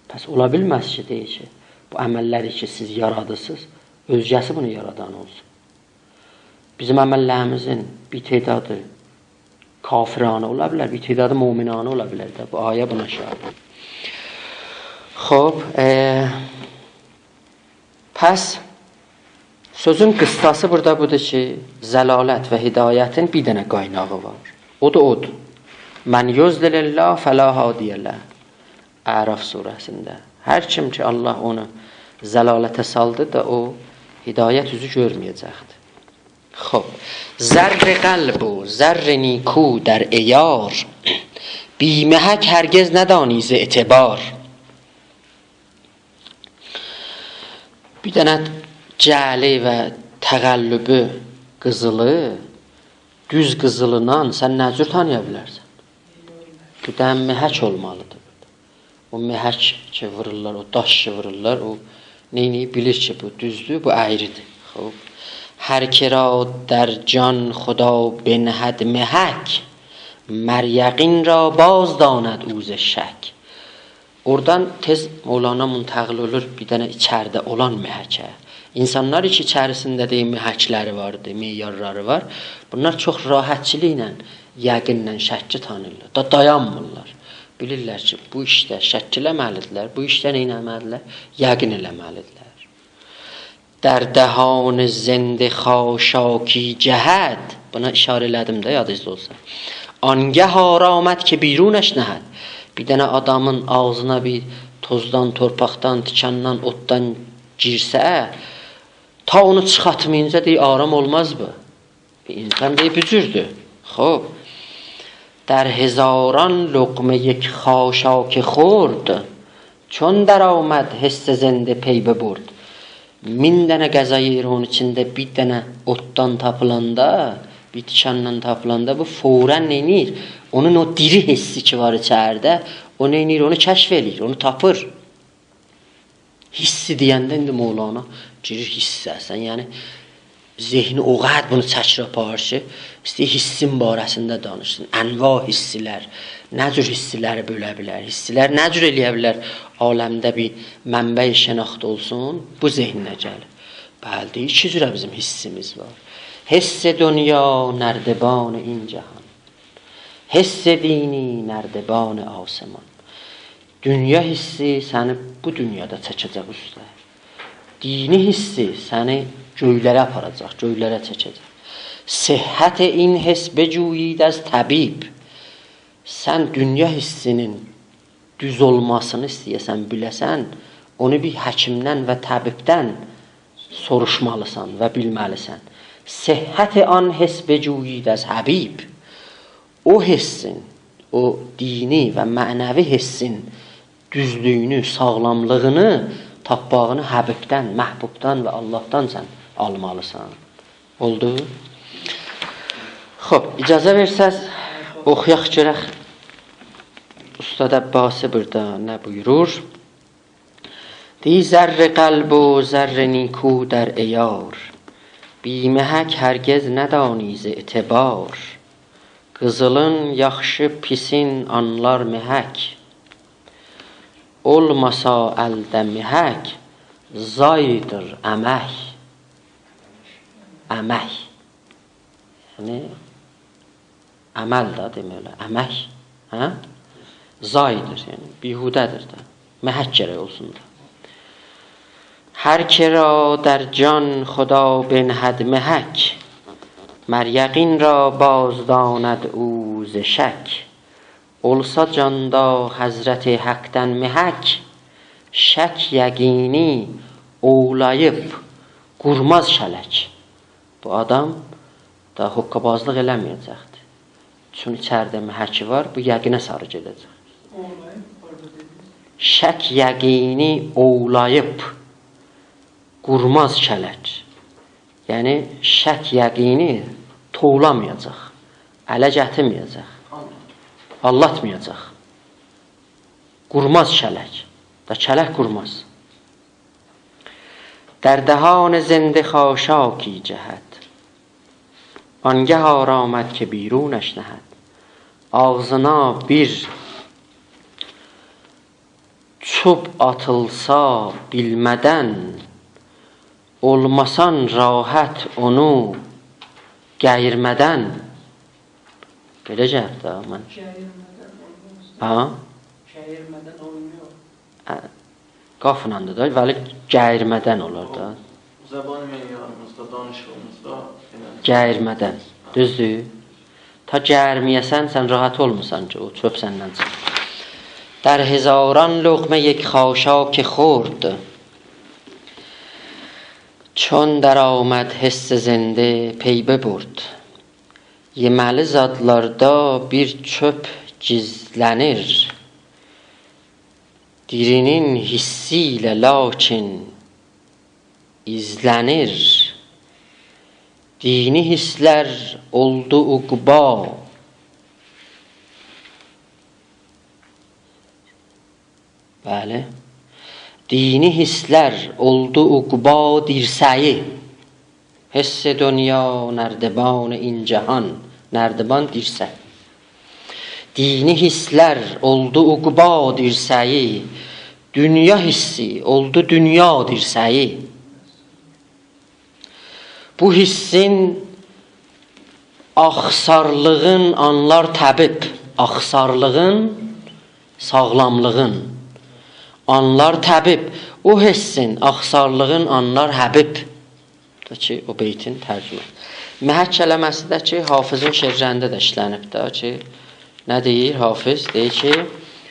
پس اولا بیلمز کی، دئییر کی، بو عمللری کی، سیز یارادیرسینیز، اؤزگه‌سی بونو یارادان اولسون. بیزیم عمللریمیزین بیر تعدادی کافرانه اولا بیلر، بیر تعدادی مؤمنانه اولا بیلر ده. بو آیه بونا شاهددیر. خوب، ائ، پس سؤزون قیسساسی بورادا بودور کی، ضلالت و هدایتین بیر دنه قایناغی وار. او دا اودور: «من یضلل الله فلا هادی له.» اعراف سوره‌سینده. هر کیم کی، الله اونو ضلالته سالدی دا، او هدایت اوزو گؤرمه‌یه‌جکدیر. خوب. زر قلب و زر نیکو در عیار، بی محک هرگز ندانی ز اعتبار. بیر دنه جعلی و تقلبی قیزیلی دوز قیزیلیندان سن نه جور تانییا بیلرسن؟ بیر دنه محک اولمالیدیر. او محک کی وورورلار، او داش کی وورورلار، او نئینیییب بیلیر کی، بو دوزدور، بو اَیریدیر. خوب. «هر که را در جان خدا بنهد محک، مر یقین را باز داند او ز شک.» اورادان تئز مولانا منتقل اولور بیر دنه ایچریده اولان محکه. اینسانلار کی، ایچریسینده دئییم محکلری واردی، معیارلاری وار، بونلار چوخ راحتچیلیقلا یقینله شکی تانیرلار. دا دایانمیرلار. بیلیرلر کی، بو ایشده شک ائله‌مه‌لیدیرلر، بو ایشده نه ائله‌مه‌لیدیرلر؟ یقین ائله‌مه‌لیدیرلر. «در دهان زنده خاشاکی جهد»، بونا اشاره ائله‌دیم ده، یادینیزدا اولسا. «آنگه آرامد که بیرونش نهد.» بیر دنه آدامین آغزینا بیر توزدان، تورپاقدان، تیکاندان، اوتدان گیرسه، تا اونو چیخارتمایینجا، دئییر، آرام اولماز بو. بیر انسان، دئییر، بو جوردور. خوب. «در هزاران لقمه یک خاشاک خرد، چون درآمد حس زنده پی ببرد.» مین دنه غذا یئییر، اونون ایچینده بیر دنه اوتدان تاپیلاندا، بیر تیکاندان تاپیلاندا، بو فوراً نئینیر؟ اونون او دیری حسی کی وار ایچریده، او نئینیر؟ اونو کشف ائله‌ییر، اونو تاپیر. حسی دئینده ایندی مولانا گیریر حسه. سن، یعنی، ذهنی او قدر بونو چکیر آپاریر کی، ایسته‌ییر حسین باره‌سینده دانیشسین. انواع حسلر، نه جور حسلری بؤله بیلر؟ حسلر نه جور ائله‌یه بیلر عالمده بیر منبع شناخت اولسون؟ بو ذهنینه گلیر. بلی، دئییر، ایکی جوره بیزیم حسیمیز وار. حس دنیا نردبان این جهان، حس دینی نردبان آسمان. دونیا حسی سنی بو دونیادا چکه‌جک اوسته. دینی حسی سنی گؤیلره آپاراجاق، گؤیلره چکه‌جک. «صحت این حس بجویید از طبیب.» سن دونیا حسینین دوز اولماسینی ایسته‌یه‌سن، بیله‌سن، اونو بیر حکیمدن و طبیبدن سوروشمالیسان و بیلمه‌لیسن. «صحت آن حس بجویید از حبیب.» او حسین، او دینی و معنوی حسین دوزلویونو، ساغلاملیغینی تاپماغینی حبیبدن، محبوبدان و آللاهدان سن آلمالیسان. اولدو؟ خوب، اجازه وئرسز، اوخویاق گؤرک اوستاد عباسی بورادا نه بویورور. دئییر: «زر قلب و زر نیکو در عیار، بی محک هرگز ندانی ز اعتبار. قیزیلین یاخشی پیسین آنلار محک، اولماسا الده محک، زایدیر امک.» امک. یعنی، عمل ده دئمک اولار. امک، هه؟ زایدیر، یعنی بیهوده‌دیر ده. محک گرک اولسون دا. «هر که را در جان خدا بنهد محک، مر یقین را بازداند او ز شک.» اولسا جاندا حضرت حقدن محک، شک یقینی اوولاییب قورماز کلک. بو آدام دا حقه‌بازلیق ائله‌مه‌یه‌جکدیر. چون ایچریده محکی وار، بو یقینه ساری گئده‌جک. شک یقینی اوولاییب قورماز کلک. یعنی، شک یقینی توولامایاجاق، اله گتیرمه‌یه‌جک، آللاتمایاجاق. قورماز کلک. دا کلک قورماز. «در دهان زنده خاشاکی جهد، آنگه آرامد که بیرونش نهد.» آغزینا بیر چوب آتیلسا بیلمه‌دن، اولماسان راحت اونو گئییرمه‌دن. بئله گلیب ده من. گئییرمه‌دن اولماز. ها؟ گئییرمه‌دن اولمور. هه، قافلا دا، ولی گئییرمه‌دن اولار دا. زبان معیاریمیزدا، دانیشیغیمیزدا ائله. گئییرمه‌دن. دوزدور؟ تا گئییرمه‌یه‌سن، سن راحت اولمورسان کی، او چوب سندن چیخیر. «در هزاران لقمه یک خاشاک خرد، چون درآمد حس زنده پی ببرد.» یئمه‌لی زادلاردا بیر چوب گیزله‌نیر. دیری‌نین حسی ایله لاکین ایزله‌نیر. دینی حسلر اولدو عقبا. بلی. دینی حسلر اولدو عقبا دیرسه‌یی. حس دنیا نردبان این جهان. نردبان دیرسک. دینی حسلر اولدو عقبا دیرسه‌یی، دونیا حسی اولدو دونیا دیرسه‌یی. بو حسین آخسارلیغین آنلار طبیب، آخسارلیغین، ساغلاملیغین آنلار طبیب، او حسین آخسارلیغین آنلار حبیب. دا کی، او بیتین ترجمه. محک کلمه‌سی ده کی، حافظین شعرلرینده ده ایشله‌نیب ده کی، نه دئییر حافظ؟ دئییر کی،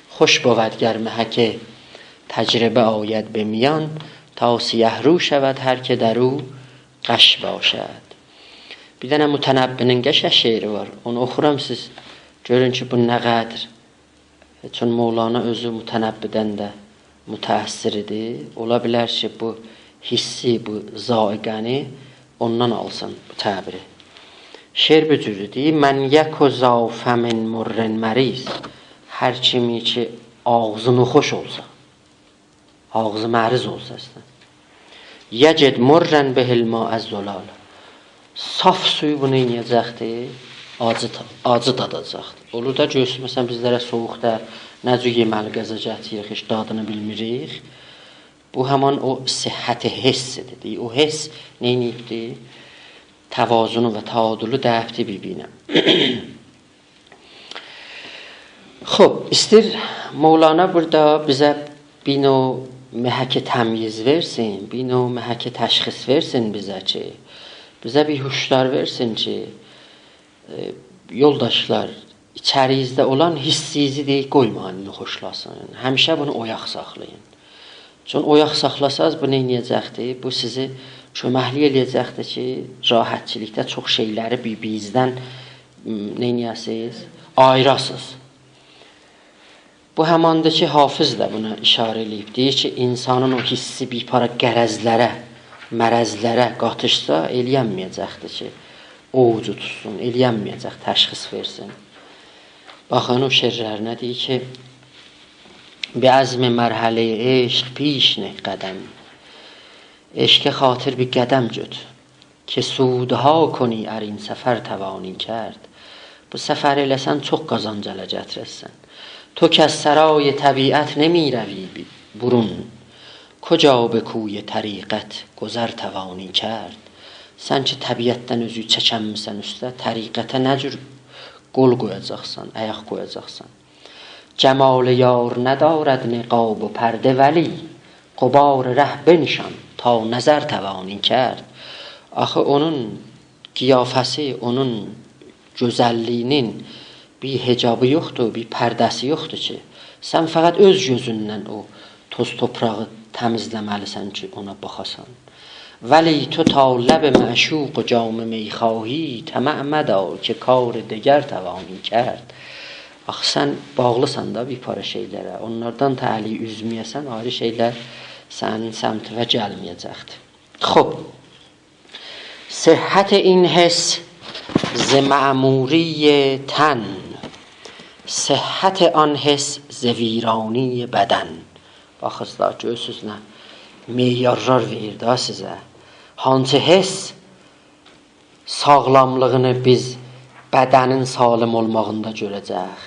«خوش بود گر محک تجربه آید به میان، تا سیه‌رو شود هر که در او غش باشد. بیر دنه متنبی‌نین قشنگ شعری وار. اونو اوخورام، سیز گؤرون کی، بو نه قدر. چون مولانا اؤزو متنبی‌دن ده متأثر ایدی. اولا بیلر کی، بو حسی، بو ذائقه‌نی اوندان آلسین بو تعبیری. شعر بو جوردور، دئییر: «من یک ذا فم مر مریض». هر کیمی کی، آغزی ناخوش اولسا، آغزی مریض اولسا اصلاً. «یجد مرا به الماء الزلال». صاف سویو بو نئینیه‌جکدیر؟ آجی تا-، آجی داداجاقدیر. اولور دا گؤرسون، مثلاً، بیزلره سویوقدا نه جور یئمه‌لی غذا گتیریریک، هئچ دادینی بیلمیریک. بو همان او صحت حسی‌دیر. او حس نئینییبدی؟ توازنو و تعادلو دریبدی بیر-بیرینه. خوب، ایستیر مولانا بورادا بیزه بیر نوع محک تمییز وئرسین، بیر نوع محک تشخیص وئرسین بیزه کی، بیزه بیر هشدار وئرسین کی، ائ، یولداشلار، ایچریزده اولان حسیزی دئییر، قویمایین ناخوشلاسین. همیشه بونو اویاق ساخلایین. چون اویاق ساخلاساز، بو نئینیه‌جکدیر؟ بو سیزی کؤمکلیک ائله‌یه‌جکدیر کی، راحتچیلیقدا چوخ شئیلری بیر-بیرینیزدن، م، نئینیه‌سیز؟ آییراسیز. بو هماندیر کی، حافظ ده بونا اشاره ائله‌ییب. دئییر کی، انسانین او حسی بیر پارا غرضلره، مرضلره قاتیشسا، ائلیه‌نمیه‌جکدیر کی، اوج توتسون، ائلیه‌نمیه‌جک تشخیص وئرسین. باخین او شعرلرینه، دئییر کی، «به عزم مرحلهٔ عشق پیش نه قدم». عشقه خاطر بیر قدم گؤت، «که سودها کنی ار این سفر توانی کرد». بو سفری ائله‌سن، چوخ قازانج اله گتیررسن. «تو کز سرای طبیعت نمی‌روی بی-، برون، کجا به کوی طریقت گذر توانی کرد». سن کی، طبیعتدن اؤزووو چکنمیسن اوسته، طریقته نه جور قول قویاجاقسان، آیاق قویاجاقسان؟ «جمال یار ندارد نقاب و پرده، ولی غبار ره بنشان تا نظر توانی کرد». آخی اونون قیافه‌سی، اونون گؤزللیگینین بیر حجابی یوخدور، بیر پرده‌سی یوخدور کی، سن فقط اؤز گؤزوندن او توز توپراغی تمیزله‌مه‌لیسن کی، اونا باخاسان. «ولی تو تا لب معشوق جام می خواهی، طمع مدار که کار دگر توانی کرد». آخی سن باغلیسان دا بیر پارا شئیلره. اونلاردان تا الی اوزمه‌یه‌سن، آیری شئیلر سنین سمتیوه گلمه‌یه‌جکدیر. خوب. صحت این حس ز معموری تن، صحت آن حس ز ویرانی بدن. باخیز دا، گؤرورسوز نه معیارلار وئریر دا سیزه. هانسی حس ساغلاملیغینی بیز بدنین سالم اولماغیندا گؤره‌جک؟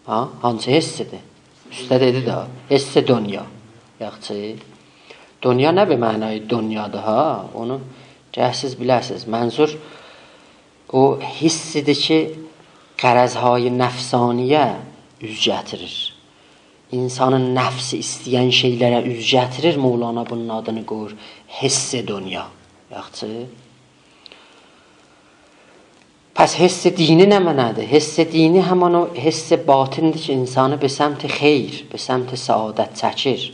ها؟ هانسی حسی‌دیر؟ اوسته دئدی ده، حس دنیا. یاخشی. دنیا نه به معنای دنیادیر، ها؟ اونو گرک سیز بیله‌سیز. منظور او حسی‌دیر کی، غرض‌های نفسانی‌یه اوز گتیریر. انسانین نفسی ایسته‌ین شئیلره اوز گتیریر، مولانا بونون آدینی قویور حس دنیا. یاخشی. پس حس دینی نمنه‌دیر؟ حس دینی همان او حس باطن‌دیر کی، انسانی به سمت خیر، به سمت سعادت چکیر.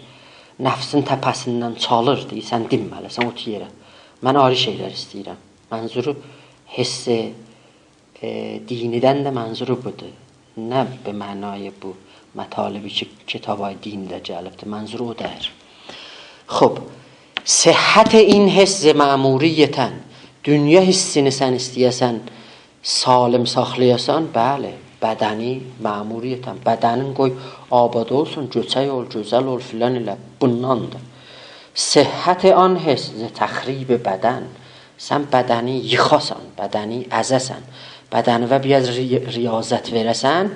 نفسین تپه‌سیندن چالیر، دئییر، «سن دینمه‌لیسن، اوتور یئره. من آیری شئیلر ایسته‌ییرم.» منظورو حس، ائ، دینی‌دن ده منظورو بودور. نه به معنای بو مطالبی کی، کتابای دینی‌ده گلیبدیر. منظور او دئییل. خوب، صحت این حس ز معموری تن. دنیا حسینی سن ایسته‌یه‌سن سالم ساخلایاسان، بلی، بدنی معموری تن. بدنین قوی آباد اولسون، گؤچک اول، گؤزل اول، فلان ائله، بوندان‌دیر. صحت آن حس ز تخریب بدن. سن بدنی ییخاسان، بدنی ازه‌سن، بدنیوه بیر آز ری-، ریاضت وئره‌سن،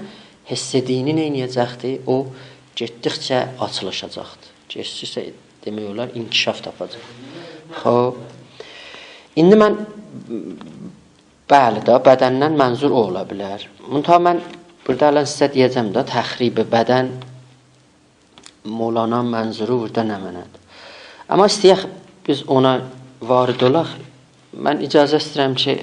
حس دینی نئینیه‌جکدیر؟ او گئتدیکجه آچیلیشاجاقدیر. گئتدیکجه، دئمک اولار، انکشاف تاپاجاق. خوب. ایندی من، بلی ده، بدندن منظور او اولا بیلر. منتها من بورادا الان سیزه دئیه‌جم ده، تخریب بدن، مولانا منظورو بورادا نمنه‌دیر؟ آمما ایسته‌یک بیز اونا وارد اولاق. من اجازه ایسته‌ییرم کی،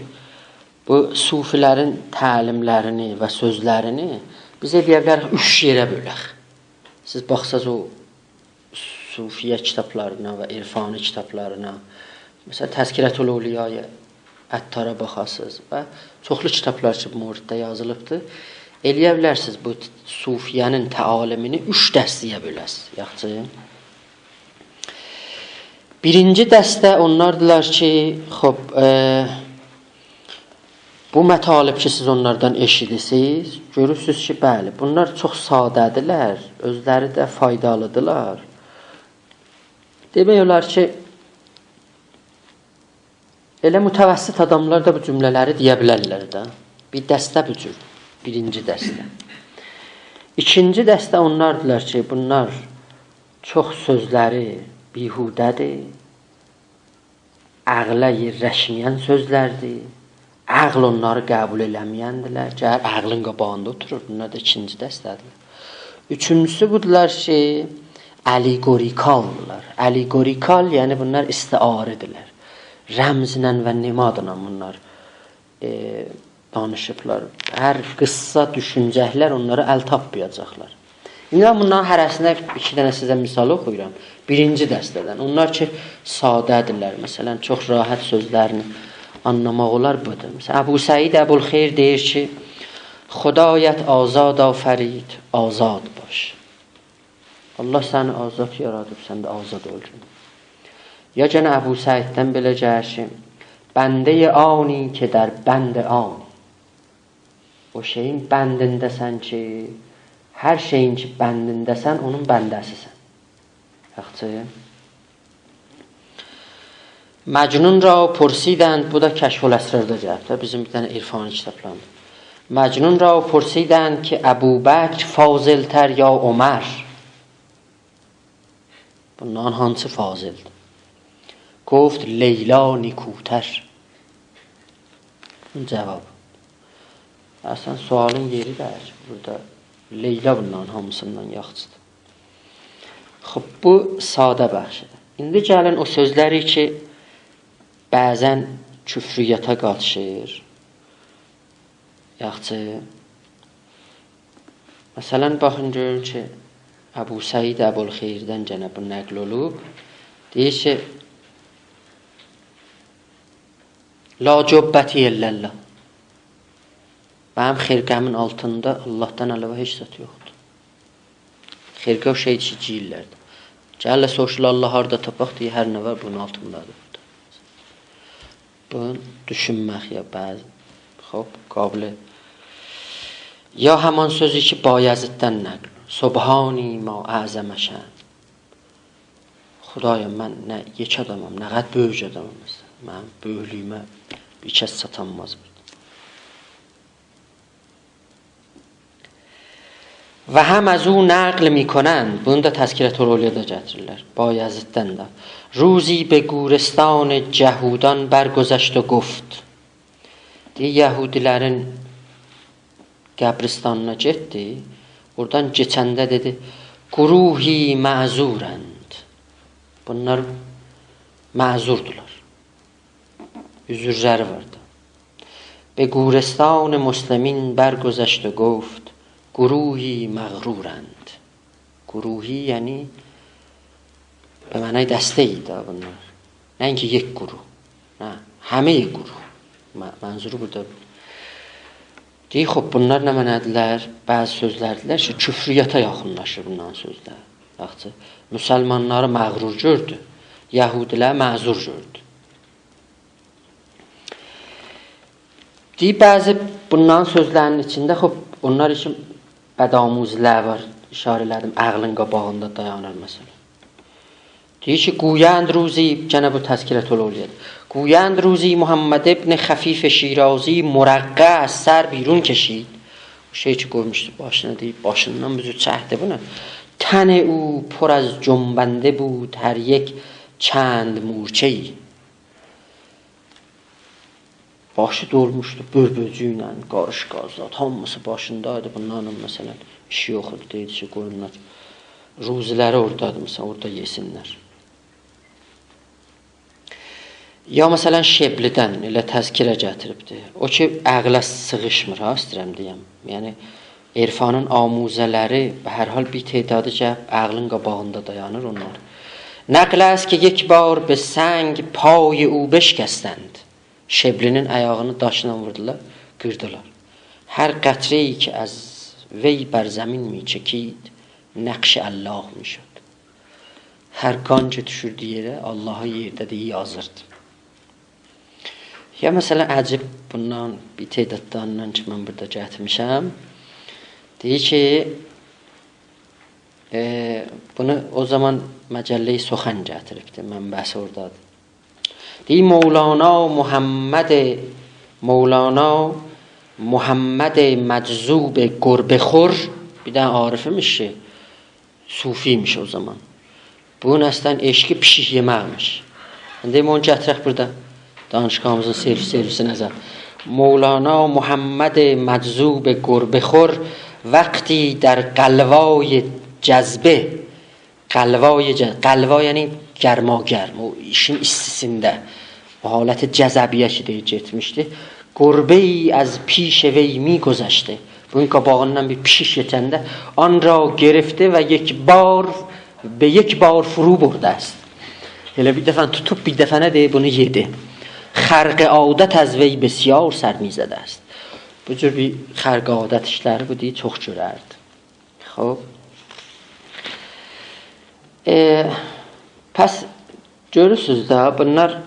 بو صوفی‌لرین تعلیم‌لرینی و سؤزلرینی بیز ائلیه بیلریک اوچ یئره بؤلک. سیز باخساز او صوفیه کیتابلارینا و عرفانی کیتابلارینا، مثلا، تذکرةالاولیای عطارا باخاسینیز و چوخلو کیتابلار کی، بو موردده یازیلیبدیر. ائلیه بیلرسینیز بو صوفیه‌نین تعالیمینی اوچ دسته‌یه بؤله‌سینیز. یاخشی. بیرینجی دسته اونلاردیلار کی، خوب، ائ، بو مطالب کی، سیز اونلاردان ائشیدیرسینیز، گؤرورسونوز کی، بلی، بونلار چوخ ساده‌دیرلر، اؤزلری ده فایدالیدیرلار. دئمک اولار کی، ائله متوسط آداملار دا بو جمله‌لری دئیه بیلرلر ده. بیر دسته بو جور، بیرینجی دسته. ایکینجی دسته اونلاردیلار کی، بونلار چوخ سؤزلری بیهوده‌دیر، عقله یئرلشمه‌ین سؤزلردیر، عقل اونلاری قبول ائله‌مه‌یندیرلر. گلیر عقلین قاباغیندا اوتورور. بونلار دا ایکینجی دسته‌دیر. اوچونجوسو بودولار کی، آلگوریکالدیرلار. آلگوریکال، یعنی بونلار استعاره‌دیرلر. رمزله و نمادلا بونلار، ائ، دانیشیبلار. هر قیسسا دوشونجکلر اونلارا ال تاپمایاجاقلار. ایندی من بونلارین هره‌سینه ایکی دنه سیزه مثال اوخویورام. بیرینجی دسته‌دن. اونلار کی، ساده‌دیرلر. مثلا، چوخ راحت سؤزلرینی آنلاماق اولار، بودور. مثلا، ابوسعید ابوالخیر دئییر کی، «خدایت آزاد آفرید، آزاد باش.» الله سنی آزاد یارادیب، سن ده آزاد اول. یا گئنه ابوسعیددن بئله گلیر کی، «بندهٔ آنی که در بند آنی.» او شئیین بندینده‌سن کی، هر شئیین کی بندینده‌سن، اونون بنده‌سیسن. یاخشی. «مجنون را پرسیدند»، بو دا کشف‌الاسراردا گلیب ده، بیزیم بیر دنه عرفانی کیتابلاردا. «مجنون را پرسیدند که ابوبکر فاضل‌تر یا عمر؟» بوندان هانسی فاضلدیر؟ «گفت لیلا نیکوتر.» بونون جوابی. اصلا، سؤالین یئری دئییل کی، بورادا لیلا بوندان هامیسیندان یاخشیدیر. خوب، بو ساده بخشیدیر. ایندی گلین او سؤزلری کی، بعضا کفریاتا قاتیشیر. یاخشی. مثلا، باخین، گؤرون کی، ابوسعید ابوالخیردن گئنه بو نقل اولوب. دئییر کی، «لا جبتی الا الله.» منیم خرقه‌مین آلتیندا اللهدان علاوه هئچ زاد یوخدور. خرقه او شئی کی، گئییرلر. گلیرلر، سوروشورلار، «الله هاردا تاپاق؟» دئییر، «هر نه وار، بونون آلتیندادیر بورادا.» بونو دوشونمک یا بعضی، خوب، قابل. یا همان سؤزو کی، بایزیددن نقل: «سبحانی ما اعظم شأن.» خدایا، من نه یئکه آدامام، نه قدر بؤیوک آدامام. منیم بؤیوکلویومه هئچ کس چاتانماز بورادا. «و هم از او نقل می‌کنند»، بونو دا تذکرةالاولیادا گتیریرلر، بایزیددن ده. «روزی به گورستان جهودان برگذشت و گفت.» دئییر، یهودی‌لرین قبرستانینا گئتدی، اورادان کئچنده دئدی: «گروهی معذورند.» بونلار معذوردولار. عذرلری واردی. «به گورستان مسلمین برگذشت و گفت: گروهی مغرورند.» گروهی، یعنی، به معنای دسته ایدی ده بونلار. نه اینکه یک گروه. نه، همه‌ی گروه. م-، منظورو بورادا. دئییر، خوب، بونلار نمنه‌دیرلر؟ بعضی سؤزلردیلر کی، کفریاتا یاخینلاشیر بونلارین سؤزلری. یاخشی، مسلمانلاری مغرور گؤردو، یهودی‌لری معذور گؤردو. دئییر، بعضی بونلارین سؤزلرینین ایچینده، خوب، اونلار اوچون بدآموزی‌لر وار، اشاره ائله‌دیم، عقلین قاباغیندا دایانیر، مثلا. دئییر کی، «گویند روزی»، گئنه بو تذکرةالاولیادیر، «گویند روزی محمد ابن خفیف شیرازی مرقع از سر بیرون کشید.» او شئی کی، قویموشدو باشینا، دئییر، باشیندان بوزو چکدی بونو. «تن او پر از جنبنده بود هر یک چند مورچه‌ای.» باشی دولموشدو بؤربؤجویله، قاریش-قاز زاد، هامیسی باشیندایدی. بونلارلا، مثلا، ایشی یوخ ایدی. دئییردی کی، قویونلار روزی‌لری اورادادیر، مثلا، اورادا یئسینلر. یا، مثلا، شبلی‌دن ائله تذکره گتیریبدی. او کی، عقله سیغیشمیر، ها، ایسته‌ییرم دئیم. یعنی، عرفانین آموزه‌لری، به هر حال، بیر تعدادی گلیب عقلین قاباغیندا دایانیر اونلار. نقل است که یک بار به سنگ پای او بشکستند. شبلی‌نین آیاغینی داشلا ووردولار، قیردیلار. هر قطره‌ای که از وی بر زمین می‌چکید، نقش الله می‌شد. هر قان کی دوشوردو یئره، آللاهی یئرده ده یازیردی. یا مثلا، عجیب، بوندان بیر تعداد دانیندان کی من بورادا گتیرمیشم. دئییر کی، ائ، بونو او زامان مجله‌ی سخن گتیریبدی، منبعی اورادادیر. دئییر، مولانا محمد، مولانا محمد مجذوب گربه‌خور، بیر دنه عارف ایمیش کی، صوفی ایمیش او زامان. بونون اصلا عشقی پیشیک یئمکمیش. ایندی اونو گتیرک بورادا. دانشگاهیمیزین سرویس، سرویسینه زاد. مولانا محمد مجذوب گربه‌خور، وقتی در قلوای جذبه، قلوای ج-، قلوا یعنی گرماگرم، او ایشین ایستی‌سینده، او حالت جذبیه کی دئییر گئتمیشدی. گربه‌ای از پیش وی می‌گذشته. بونون قاباغیندان بیر پیشیک کئچنده، آن را گرفته و یک بار، به یک بار فرو برده است. ائله بیر دفعه توتوب، بیر دفعه نه دئییر، بونو یئدی. خرقه عادت از وی بسیار سر می‌زده است. بو جور بیر خرقه عادت ایشلری بو دئییر چوخ گؤرردی. خوب. ائ، پس گؤرورسوز ده، بونلار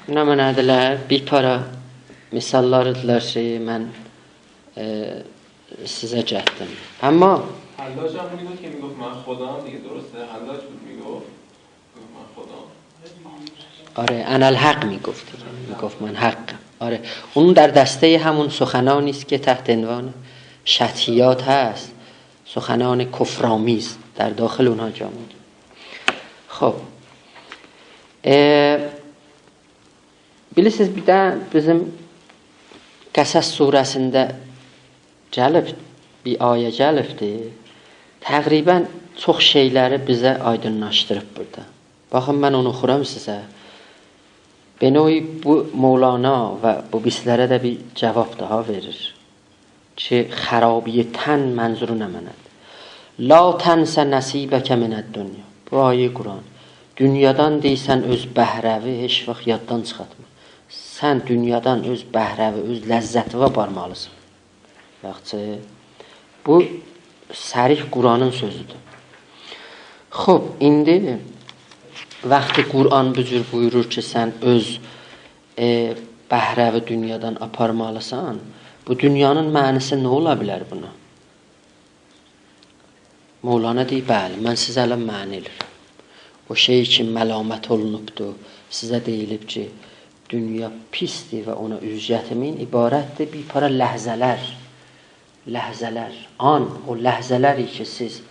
نمنه‌دیرلر؟ بیر پارا مثاللاریدیرلار کی من، ائ، سیزه گتدیم. اما حلاج هم می‌گفت که می‌گفت: «من خدام»، دیگه درسته؟ حلاج بود می‌گفت: «من خدام»؟ آره، «انا الحق» می‌گفت دیگه. می‌گفت: «من حقم.» آره، اون در دستهٔ همون سخنانی است که تحت عنوان شطحیات هست. سخنان کفرآمیز در داخل اونها جا می‌گیره. خب. ائ، بیلیرسینیز، بیر ده بیزیم قصص سوره‌سینده گلیب، بیر آیه گلیبدی. تقریبا چوخ شئیلری بیزه آیدینلاشدیریب بورادا. باخین، من اونو اوخورام سیزه. به نوعی بو مولانا و بو بیسلره ده بیر جواب داها وئریر. کی خرابی تن منظورو نمنه‌دیر؟ «لا تنس نصیبک من الدنیا.» بو آیه قرآن. دونیادان دئییرسن اؤز بهره‌وی هئچ واخت یاددان چیخارتما. سن دونیادان اؤز بهره‌وی، اؤز لذتیوی آپارمالیسان. یاخشی، بو صریح قرآنین سؤزودور. خوب، ایندی وقتی قرآن بو جور بویورور کی سن اؤز، ائ، بهره‌وی دونیادان آپارمالیسان، بو دونیانین معنی‌سی نه اولا بیلر بونا؟ مولانا دئییر: «بلی، من سیزه الان معنی ائله‌ییرم. او شئی کی ملامت اولونوبدور، سیزه دئییلیب کی دونیا پیسدیر و اونا اوز گتیرمه‌یین، عبارتدیر بیر پارا لحظه‌لر، لحظه‌لر، آن، او لحظه‌لری کی سیز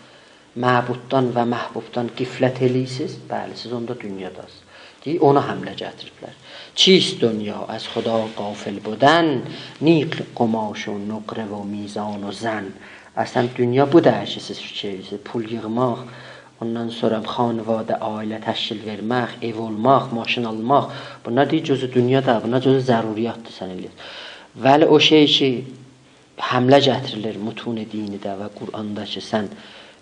معبوددان و محبوبدان غفلت ائله‌ییرسینیز، بلی، سیز اوندا دونیاداسینیز.» دئییر، اونا حمله گتیریبلر. «چیست دنیا از خدا غافل بدن، نی قماش و نقره و میزان و زن.» اصلا دونیا بو دئییل کی سیز فیکیر ائدیرسینیز. پول ییغماق، اوندان سونرا خانواده، عائله تشکیل وئرمک، ائو اولماق، ماشین آلماق. بونلار دئییر جزو دونیا دئییل، بونلار جزو ضروریاتدیر سن ائله‌ییرسن. ولی او شئی کی حمله گتیریلیر متون دینیده و قرآندا کی سن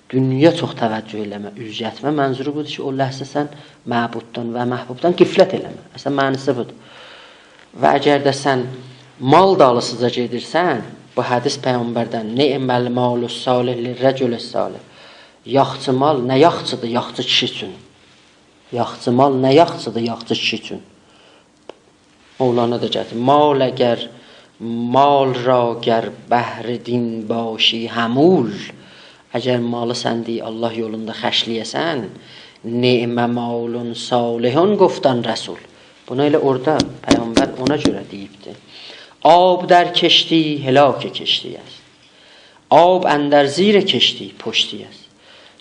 دونیا چوخ توجه ائله‌مه، اوز گتیرمه، منظورو بودور کی او لحظه سن معبوددان و محبوبدان غفلت ائله‌مه. اصلا معنی‌سی بودور. و اگر ده سن مال دالیسیجا گئدیرسن، بو حدیث پیغمبردن: «نعم المال الصالح للرجل الصالح.» یاخچی مال نه یاخچیدیر یاخچی کیشی اوچون. یاخچی مال نه یاخچیدیر یاخچی کیشی اوچون. مولانا دا گتیریر: «مال اگر، مال را گر بهر دین باشی حمول.» اگر مالی سن دئییر الله یولوندا خرجله‌یه‌سن، «نعم مال صالح» گفت آن رسول. بونو ائله اورادا پیغمبر اونا گؤره دئییبدی: «آب در کشتی هلاک کشتی است، آب اندر زیر کشتی پشتی است.»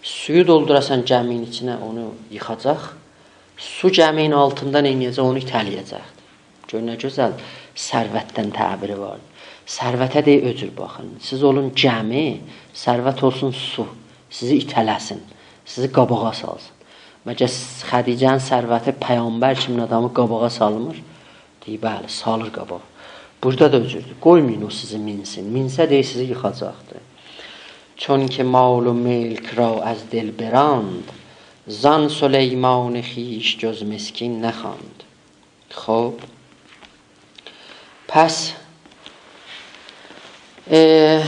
سویو دولدوراسان گمی‌نین ایچینه، اونو ییخاجاق. سو گمی‌نین آلتیندا نئینیه‌جک؟ اونو ایته‌له‌یه‌جکدیر. گؤر نه گؤزل ثروتدن تعبیری وار. ثروته دئییر، او جور باخین. سیز اولون گمی، ثروت اولسون سو. سیزی ایته‌له‌سین. سیزی قاباغا سالسین. مگر خدیجه‌نین ثروتی پیغمبر کیمین آدامی قاباغا سالمیر؟ دئییر، بلی، سالیر قاباغا. بورادا دا او جوردور. قویمایین او سیزی مینسین. مینسه دئییر، سیزی ییخاجاقدیر. «چون که مال و ملک را از دل براند، زان سلیمان خویش جز مسکین نخواند. خب، پس، ائ،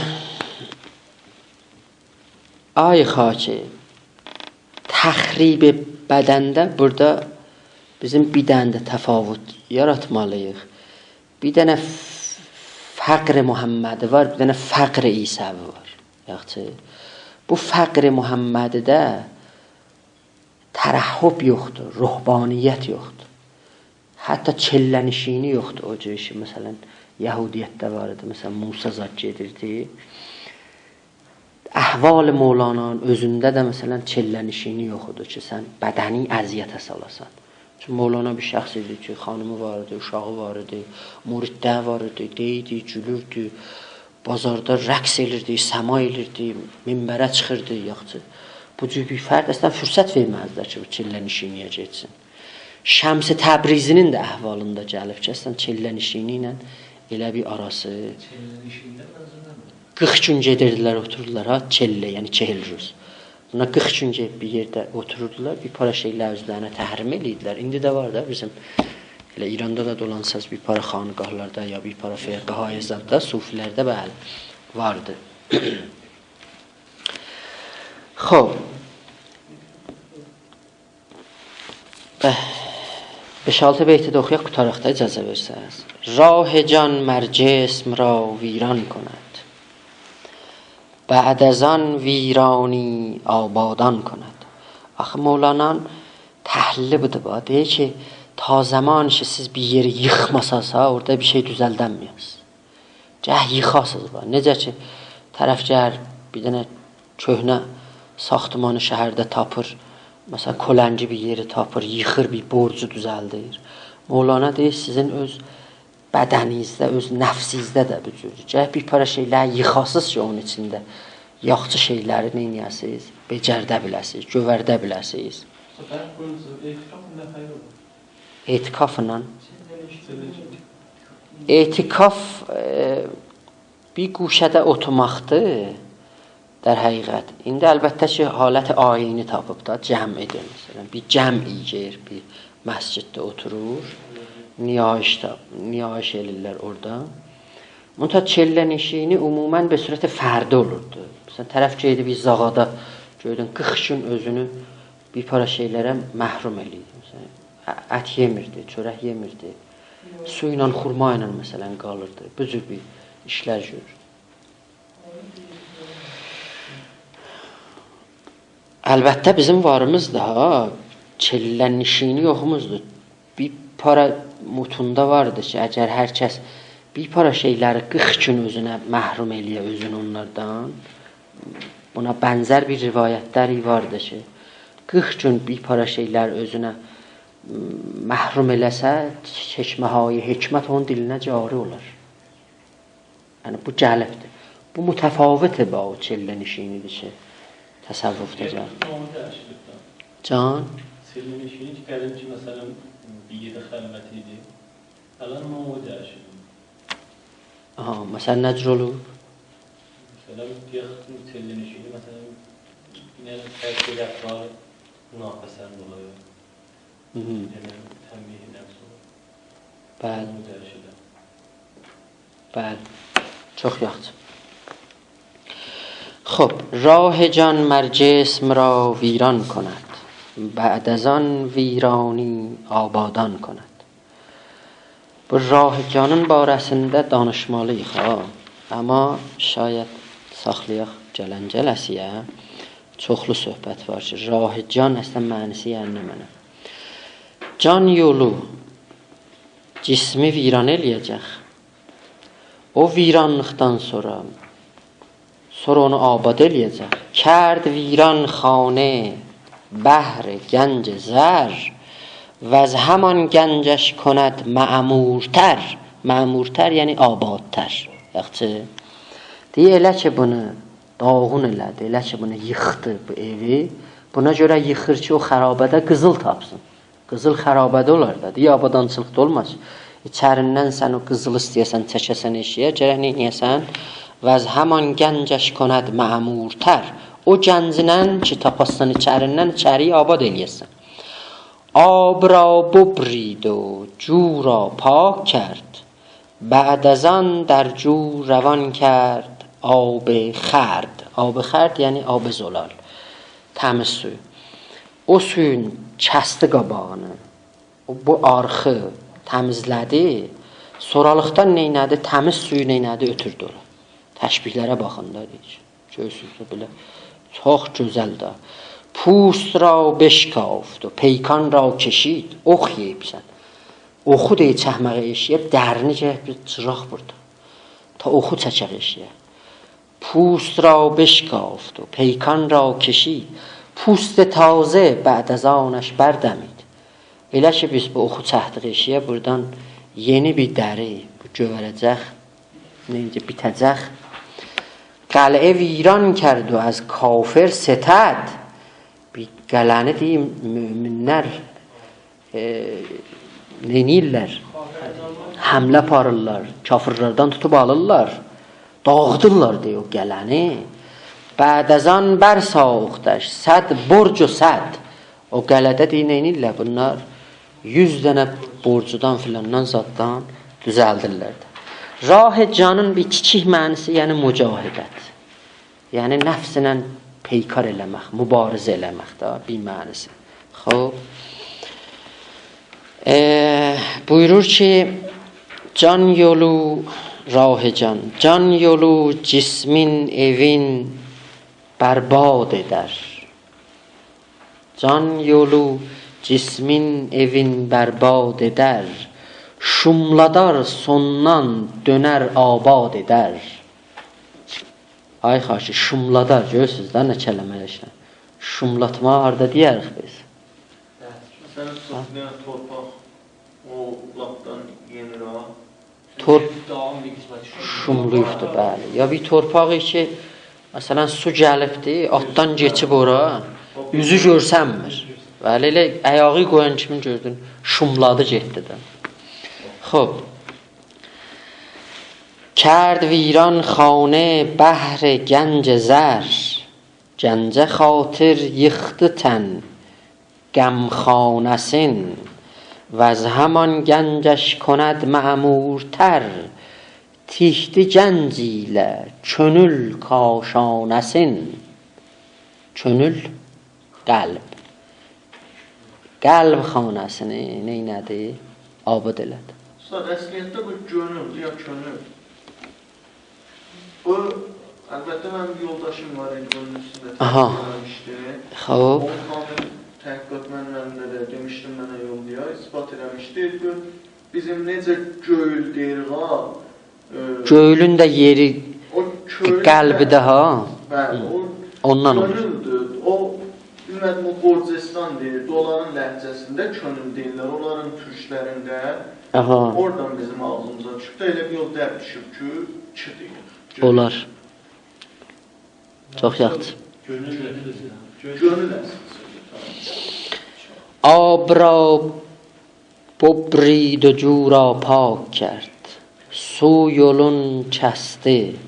آی خاکی، تخریب بدنده بورادا بیزیم بیر دنه ده تفاوت یاراتمالی‌ییق. بیر دنه ف-، فقر محمدی وار، بیر دنه فقر عیسوی وار. یاخشی، بو فقر محمدی‌ده ترهب یوخدور، رهبانیت یوخدور. حتی چله‌نشینی یوخدور. او جور کی، مثلا، یهودیتده وار ایدی، مثلا، موسی زاد گئدیردی. احوال مولانانین اؤزونده ده، مثلا، چله‌نشینی یوخ ایدی کی، سن بدنی اذیته سالاسان. چونکی مولانا بیر شخص ایدی کی، خانیمی وار ایدی، اوشاغی وار ایدی، مریدلری وار ایدی، دئییردی، گولوردو، بازاردا رقص ائلیردی، سماع ائلیردی، منبره چیخیردی، یاخشی. بو جور بیر فرد اصلا فرصت وئرمزدی کی، بو چله‌نشینی‌یه گئتسین. شمس تبریزی‌نین ده احوالیندا گلیب کی، اصلا چله‌نشینی ایله ائله بیر آراسی. چله‌نشینده منظور نه‌دیر؟ قیرخ گون گئدیردیلر، اوتوروردولار، ها، چله، یعنی چهل روز. بونا قیرخ گون گئدیب بیر یئرده اوتوروردولار، بیر پارا شئیلر اوزلرینه تحریم ائله‌ییردیلر. ایندی ده وار دا بیزیم، ائله ایراندا دا دولانساز بیر پارا خانقاهلاردا یا بیر پارا فرقه‌های زاددا، صوفی‌لرده، بلی، واردی. خب. به، بئش-آلتی بیتی ده اوخویاق، قوتاراق دا، اجازه وئرسز. راه جان مر جسم را ویران کند، بعد از آن ویرانی آبادان کند. آخی مولانانین تحلیلی بودور، باخ. دئییر کی، تا زمان کی، سیز بیر یئری ییخماساز، ها، اورادا بیر شئی دوزلدنمیه‌سیز. گرک ییخاسیز، باخ. نئجه کی، طرف گلیر، بیر دنه کؤهنه ساختمانی شهرده تاپیر، مثلا، کلنگی بیر یئری تاپیر، ییخیر، بیر برجو دوزلدیر. مولانا دئییر، سیزین اؤز بدنینیزده، اؤز نفسینیزده ده بو جوردور. گرک بیر پارا شئیلری ییخاسیز کی، اونون ایچینده یاخشی شئیلری نئینیه‌سیز؟ بئجرده بیله‌سیز، گؤورده بیله‌سیز. اعتکاف نه خیر اولور؟ اعتکافلا؟ اعتکاف، ائ، بیر گوشه‌ده اوتورماقدیر، در حقیقت. ایندی البته کی، حالت آیینی تاپیب دا، جمعی‌دیر. مثلا، بیر جمعی گئدیر، بیر مسجدده اوتورور، نیایش دا، نیایش ائلیرلر اورادا. منتها چله‌نشینی عموما به صورت فردی اولوردو. مثلا، طرف گئدیب بیر زاغادا، گؤردون، قیرخ گون اؤزونو بیر پارا شئیلره محروم ائله‌ییر. مثلا، ا-، ات یئمیردی، چؤرک یئمیردی. سو ایله، خورما ایله، مثلا، قالیردی. بو جور بیر ایشلر گؤرور. البته، بیزیم واریمیزدیر، ها، چله‌نشینی یوخوموزدور. بیر پارا متوندا واردی کی، اگر هر کس بیر پارا شئیلری قیرخ گون اؤزونه محروم ائله‌یه اؤزونو اونلاردان، بونا بنزر بیر روایتلر واردی کی، قیرخ گون بیر پارا شئیلر اؤزونه محروم ائله‌سه، چشمه‌های حکمت اونون دیلینه جاری اولار. یعنی، بو گلیبدیر. بو متفاوتدیر با او چله‌نشینی‌دیر کی، تصوفده گلیب. یعنی، بو نامه ده‌ییشیلیب ده. جان؟ چله‌نشینی کی، قدیم کی، مثلا، بیر یئرده خلوت ایدی. الان نامه ده‌ییشیلیب. آها، مثلا، نه جور اولوب؟ مثلا، دئیک، چله‌نشینی، مثلا، یعنی، ترک رفتار ناپسند اولور. هوم. یعنی، تنبیه نفس اولور. بلی. نامه ده‌ییشیلیب. بلی. چوخ یاخشی. خب، راه جان مر جسم را ویران کند، بعد از آن ویرانی آبادان کند. بو راه جانین باره‌سینده دانیشمالی‌ییق، ها. اما شاید ساخلایاق گلن جلسه‌یه. چوخلو صحبت وار کی، راه جان اصلا معنی‌سی یعنی نمنه؟ جان یولو جسمی ویران ائله‌یه‌جک. او ویرانلیقدان سونرا، سونرا اونو آباد ائله‌یه‌جک. کرد ویران خانه بهر گنج زر، وز همان گنجش کند معمورتر. معمورتر یعنی آبادتر. یاخشی. دئییر، ائله کی بونو داغون ائله‌دی، ائله کی بونو ییخدی، بو ائوی، بونا گؤره ییخیر کی، او خرابه‌ده قیزیل تاپسین. قیزیل خرابه‌ده اولار دا، دئییر، آبادانچیلیقدا اولماز. ایچریندن سن او قیزیلی ایسته‌یه‌سن، چکه‌سن ائشییه، گرک نئینیه‌سن؟ «وز همان گنجش کند معمورتر»، او گنجینن کی تاپاسان ایچریندن، ایچری‌یی آباد ائله‌یه‌سن. آب را ببرید و جو را پاک کرد، بعد از آن در جو روان کرد آب خورد. آب خورد یعنی آب زلال، تمیز سو. او سویون کسدی قاباغینی، او، بو آرخی تمیزله‌دی. سورالیقدان نئینه‌دی؟ تمیز سویو نئینه‌دی؟ اؤتوردو اورا. تشبیه‌لره باخین دا، دئییر. گؤرورسونوز ده بئله. چوخ گؤزل ده. پوست را بشکافت و پیکان را کشید. اوخ یئییبسن. اوخو دئییر چکمه‌یه ائشییه، درینی گرک بیر چیراق ووردا. تا اوخو چکک ائشییه. پوست را بشکافت و پیکان را کشید، پوست تازه بعد از آنش بردمید. ائله کی بیز بو اوخو چکدیک ائشییه، بورادان یئنی بیر دری، بو گؤوره‌جک، نئینجه بیته‌جک. قلعه ویران کرد و از کافر ستد. بیر قلعه‌نی دئییم، مؤمن‌لر ائ، نئینیرلر؟ حمله آپاریرلار، کافرلردن توتوب آلیرلار، داغیدیرلار دئییر او قلعه‌نی. بعد از آن برساختش صد برج و سد. او قلعه‌ده دئییر، نئینیرلر بونلار؟ یوز دنه برجدان فلاندان زاددان دوزلدیرلر ده. راه جانین بیر کیچیک معنی‌سی، یعنی مجاهدت. یعنی نفسله پیکار ائله‌مک، مبارزه ائله‌مک ده بیر معنی‌سی. خوب. ائ، بویورور کی، جان یولو، راه جان، جان یولو جسمین ائوین برباد ائدر. جان یولو جسمین ائوین برباد ائدر، شوملادار سوندان دؤنر آباد ائدر. آی خاکی، شوملادار، گؤرورسونوز ده نه کلمه‌لر ایشله‌نیر. شوملاتماغی هاردا دئیه‌ریک بیز؟ مثلا، توت-، نه، تورپاق، او لاپدان یئنیر ها. تور-، شوملویوبدور، بلی. یا بیر تورپاغی کی، مثلا، سو گلیبدی، آلتدان کئچیب اورا، اوزو گؤرسنمیر. بلی، ائله آیاغی قویان کیمی گؤردون، شوملادی گئتدی ده. خوب. کرد ویران خانه بهر گنج زر، گنجه خاطر ییخدی تن غمخانه‌سین، وز همان گنجش کند معمورتر، تیکدی گنج ایله کؤنول کاشانه‌سین. کؤنول، قلب. قلب خانه‌سینی نئینه‌دی؟ آباد ائله‌دی. اوستاد، اصلیتده بو گؤنول یا کؤنول؟ بو، البته، منیم بیر یولداشیم وار ایدی، بونون اوستونده، آها، تحقیق ائله‌میشدی. خوب. اونون کامل تحقیقات منیم الیمده‌دیر، دئمیشدیم منه یوللایار، اثبات ائله‌میشدی. دئییر کی، بیزیم نئجه گؤیول دئییریک ها، ائ، گؤیولون ده یئری، او کؤیول، قلبی‌دیر ها. بلی، هی. او، اوندان اولور. کؤنولدور. او، بیلمه‌دیم، او گرجستان دئییر، اونلارین لهجه‌سینده کؤنول دئییرلر، اونلارین تورکلرینده. آها. اورادان بیزیم آغزیمیزا دوشوب ده، ائله بیر یول درد دوشوب کی، کی دئییر. اولار. چوخ یاخشی. گؤنول اصلی سؤزو. آب را ببرید و جو را پاک کرد، سو یولون کسدی،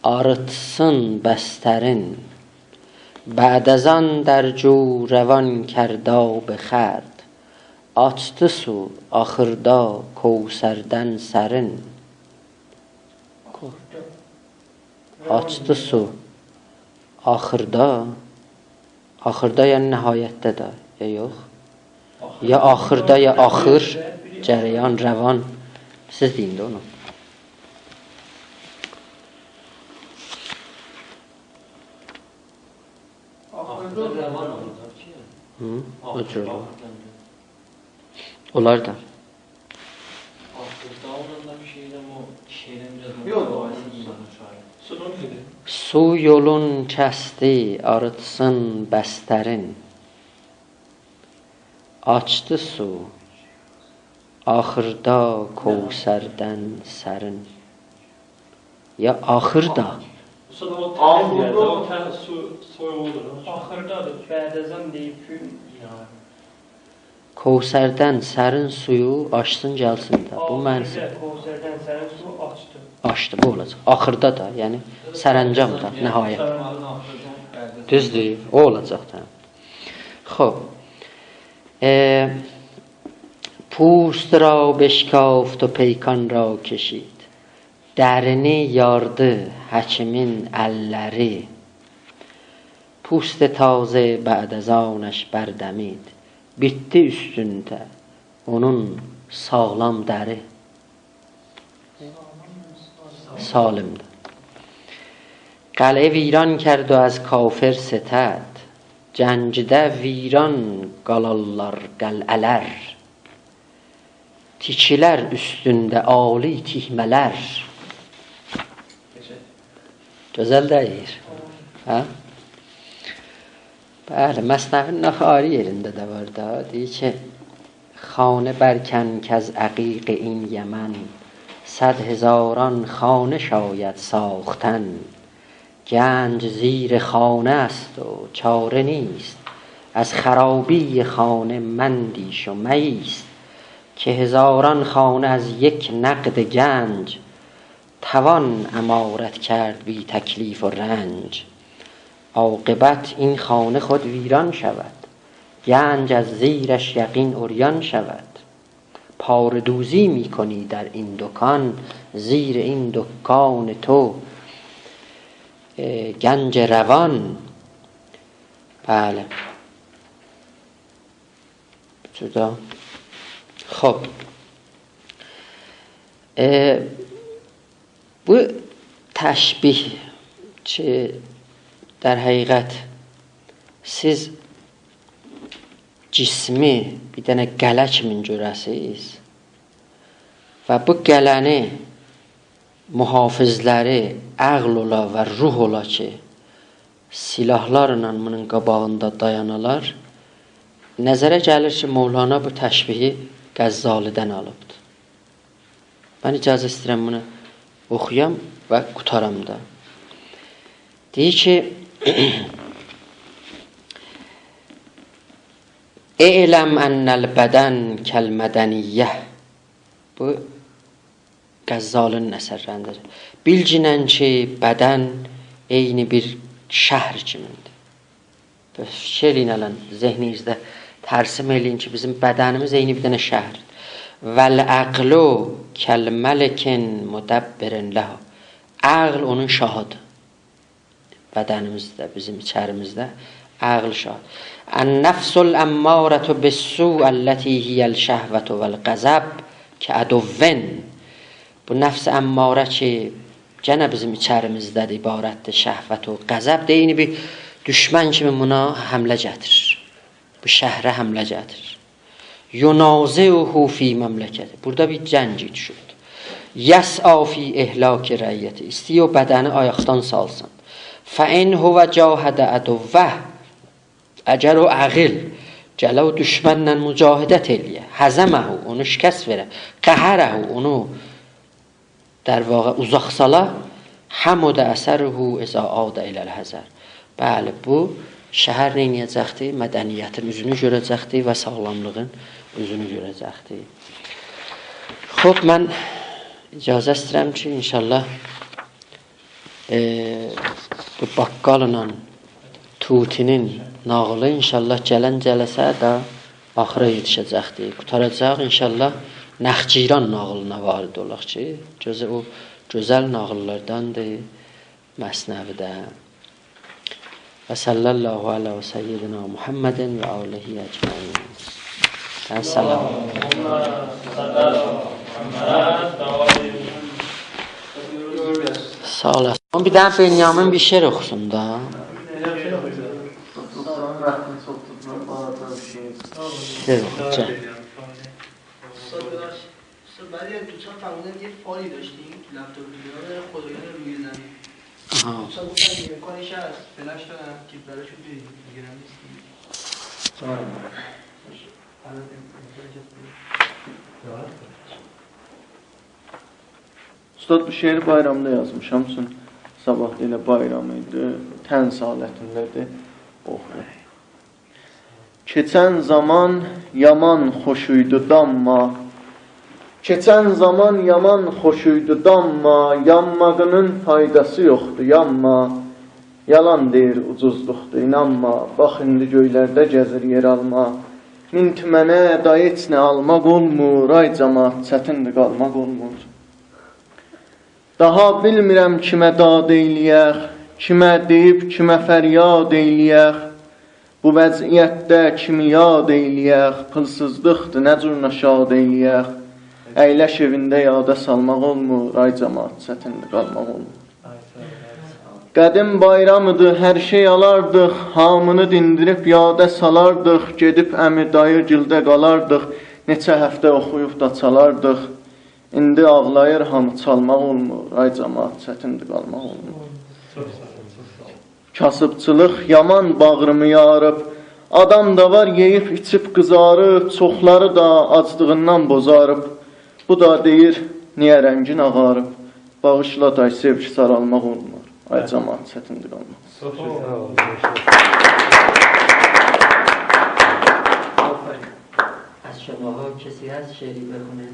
آریتسین بسترین. بعد از آن در جو روان کرد آب خورد، آچدی سو آخیردا کوثردن سرین. آچدی سو آخیردا. آخیردا، یعنی نهایتده ده، یا یوخ؟ یا آخیردا، یا آخیر، جریان، روان. سیز دئیین ده اونو. آخیردا روان اولور. هی؟ او جور. اولار دا. آخیردا اونون دا بیر شئی ده، او شعرین بیر آز، یوخ، مقایسه‌سی، سو یولون کسدی، آریتسین بسترین. آچدی سو آخیردا کوثردن سرین. یا آخیردا. اوستاد، او آخیردا. تنها یئرده او تنها سو سویولور. آخیردادیر، بعد از آن دئییب کی، یعنی. کوثردن سرین سویو آچسین گلسین ده. بو آخیردا منسی. کوثردن سرین سویو آچدی. آچدی، بو اولاجاق. آخیردا دا، یعنی سرانجام دا، نهایت. دوزدور، او اولاجاق دا. خوب. ائ، پوست را بشکافت و پیکان را کشید، درینی یاردی حکیمین اللری. پوست تازه بعد از آنش بردمید، بیتدی اوستونده اونون ساغلام دری. سالمدیر. قلعه ویران کرد و از کافر ستد، جنگده ویران قالارلار قلعه‌لر، تیکیلر اوستونده عالی تیکمه‌لر. گؤزل دئییل؟ هه؟ بلی، مثنوی‌نین آخی آیری یئرینده ده وار دا. دئییر کی: «خانه برکن کز عقیق این یمن، صد هزاران خانه شاید ساختن. گنج زیر خانه است و چاره نیست، از خرابی خانه مندیش و مایست. که هزاران خانه از یک نقد گنج، توان عمارت کرد بی تکلیف و رنج. عاقبت این خانه خود ویران شود، گنج از زیرش یقین عریان شود. پاره‌دوزی می‌کنی در این دکان، زیر این دکان تو، اه، گنج روان.» بلی. جدا. خوب. ائ، بو تشبیه کی، در حقیقت سیز جسمی بیر دنه قلعه کیمین گؤره‌سیز و بو قلعه‌نی محافظلری عقل اولا و روح اولا کی، سلاحلارلا بونون قاباغیندا دایانالار. نظره گلیر کی، مولانا بو تشبیهی غزالی‌دن آلیبدیر. من اجازه ایسته‌ییرم بونو اوخویام و قوتارام دا. دئییر کی: «اعلم ان البدن کالمدنیة.» بو غزالی‌نین اثرلریندیر. بیلگینن کی، بدن عینی بیر شهر کیمیندیر. فیکیر ائله‌یین الان، ذهنینیزده ترسیم ائله‌یین کی، بیزیم بدنیمیز عینی بیر دنه شهردیر. «والعقل کالملک مدبر له.» عقل اونون شاهیدیر. بدنیمیزده، بیزیم ایچریمیزده عقل شاه. «النفس الامارة بالسوء التي هي الشهوة والغضب کعدوین.» بو نفس اماره کی، گئنه بیزیم ایچریمیزده‌دیر، عبارتدیر شهوت و غضب. دئییر، عینی بیر دوشمن کیمی بونا حمله گتیریر. بو شهره حمله گتیریر. «ینازعه فی مملکته.» بورادا بیر جنگ دوشوبدور. «یسعی فی اهلاک رعیته.» ایسته‌ییر او بدنی آیاقدان سالسین. «فان هو جاهد عدوه.» اگر او عقل گله او دوشمنله مجاهدت ائله‌یه، «هزمه»، اونو شکست وئره، «قهره»، اونو در واقع اوزاق سالا، «حمد اثره اذا عاد الی الحضر.» بلی، بو شهر نئینیه‌جکدی؟ مدنیتین اوزونو گؤره‌جکدی و ساغلاملیغین اوزونو گؤره‌جکدی. خوب، من اجازه ایسته‌ییرم کی، ان‌شاءالله، ائ، بو باققاللا طوطی‌نین ناغیلی، ان‌شاءالله، گلن جلسه ده آخیرا یئتیشه‌جکدیر. قوتاراجاق، ان‌شاءالله، نخجیران ناغیلینا وارد اولاق کی، گؤزل، او گؤزل ناغیللارداندیر مثنوی‌ده. و صلی الله علی سیدنا محمد و آله اجمعین. و سلام. ساغ اولاسین. بیر دنه بنیامین بیر شعر اوخوسون دا. شعر اوخو، گل. استاد، ببخشید. استاد، بعد یه دوستان فرمودن یه فایلی داشتیم تو لپتاپ، به نام خدایان روی زمین. آها. دوستان گفتن اگه امکانش هست، فلش دارم که براشون بدیم. اگرم نیست، دیگه. آره. باشه. الان امکانش هست، بدیم. استاد، بو شعری بایرامدا یازمیشام، چون صاباح دا ائله بایرام ایدی، طنز حالتینده‌دیر. اوخویوم. کئچن زامان یامان خوش ایدی، دانما. کئچن زامان یامان خوش ایدی، دانما. یانماغینین فایداسی یوخدور، یانما. یالان دئییر، اوجوزلوقدور، اینانما. باخ، ایندی گؤیلرده گزیر یئرآلما. مین تومنه دای هئچ نه آلماق اولمور، آی جماعت، چتیندیر قالماق اولمور. داها بیلمیرم کیمه داد ائیله‌یک، کیمه دئییب، کیمه فریاد ائیله‌یک. بو وضعیتده کیمی یاد ائیله‌یک، پولسوزلوقدور، نه جور نشاد ائیله‌یک. اگلش ائوینده یادا سالماق اولمور، آی جماعت، چتیندیر قالماق اولمور. قدیم بایرام ایدی، هر شئی آلاردیق، هامینی دیندیریب یادا سالاردیق، گئدیب عمی دایی‌گیلده قالاردیق، نئچه هفته اوخویوب دا چالاردیق. ایندی آغلاییر هامی، چالماق اولمور، آی جماعت، چتیندیر قالماق اولمور. کاسیبچیلیق یامان باغریمی یاریب، آدام دا وار یئییب ایچیب قیزاریب، چوخلاری دا آجلیغیندان بوزاریب. بو دا دئییر، نییه رنگین آغاریب؟ باغیشلا دای، سئوگی سارالماق اولمور، آی جماعت، چتیندیر قالماق. چوخ ساغ اولون. آفرین. از شماها کسی هست شعری بخونه؟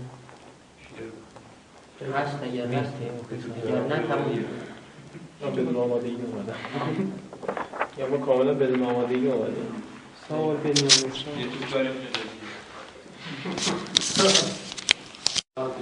هست، اگر هست. اگر نه، تموم. من بدون آمادگی اومدم. یا ما کاملاً بدون آمادگی اومدیم. ساغ اول، بدون آمادگی.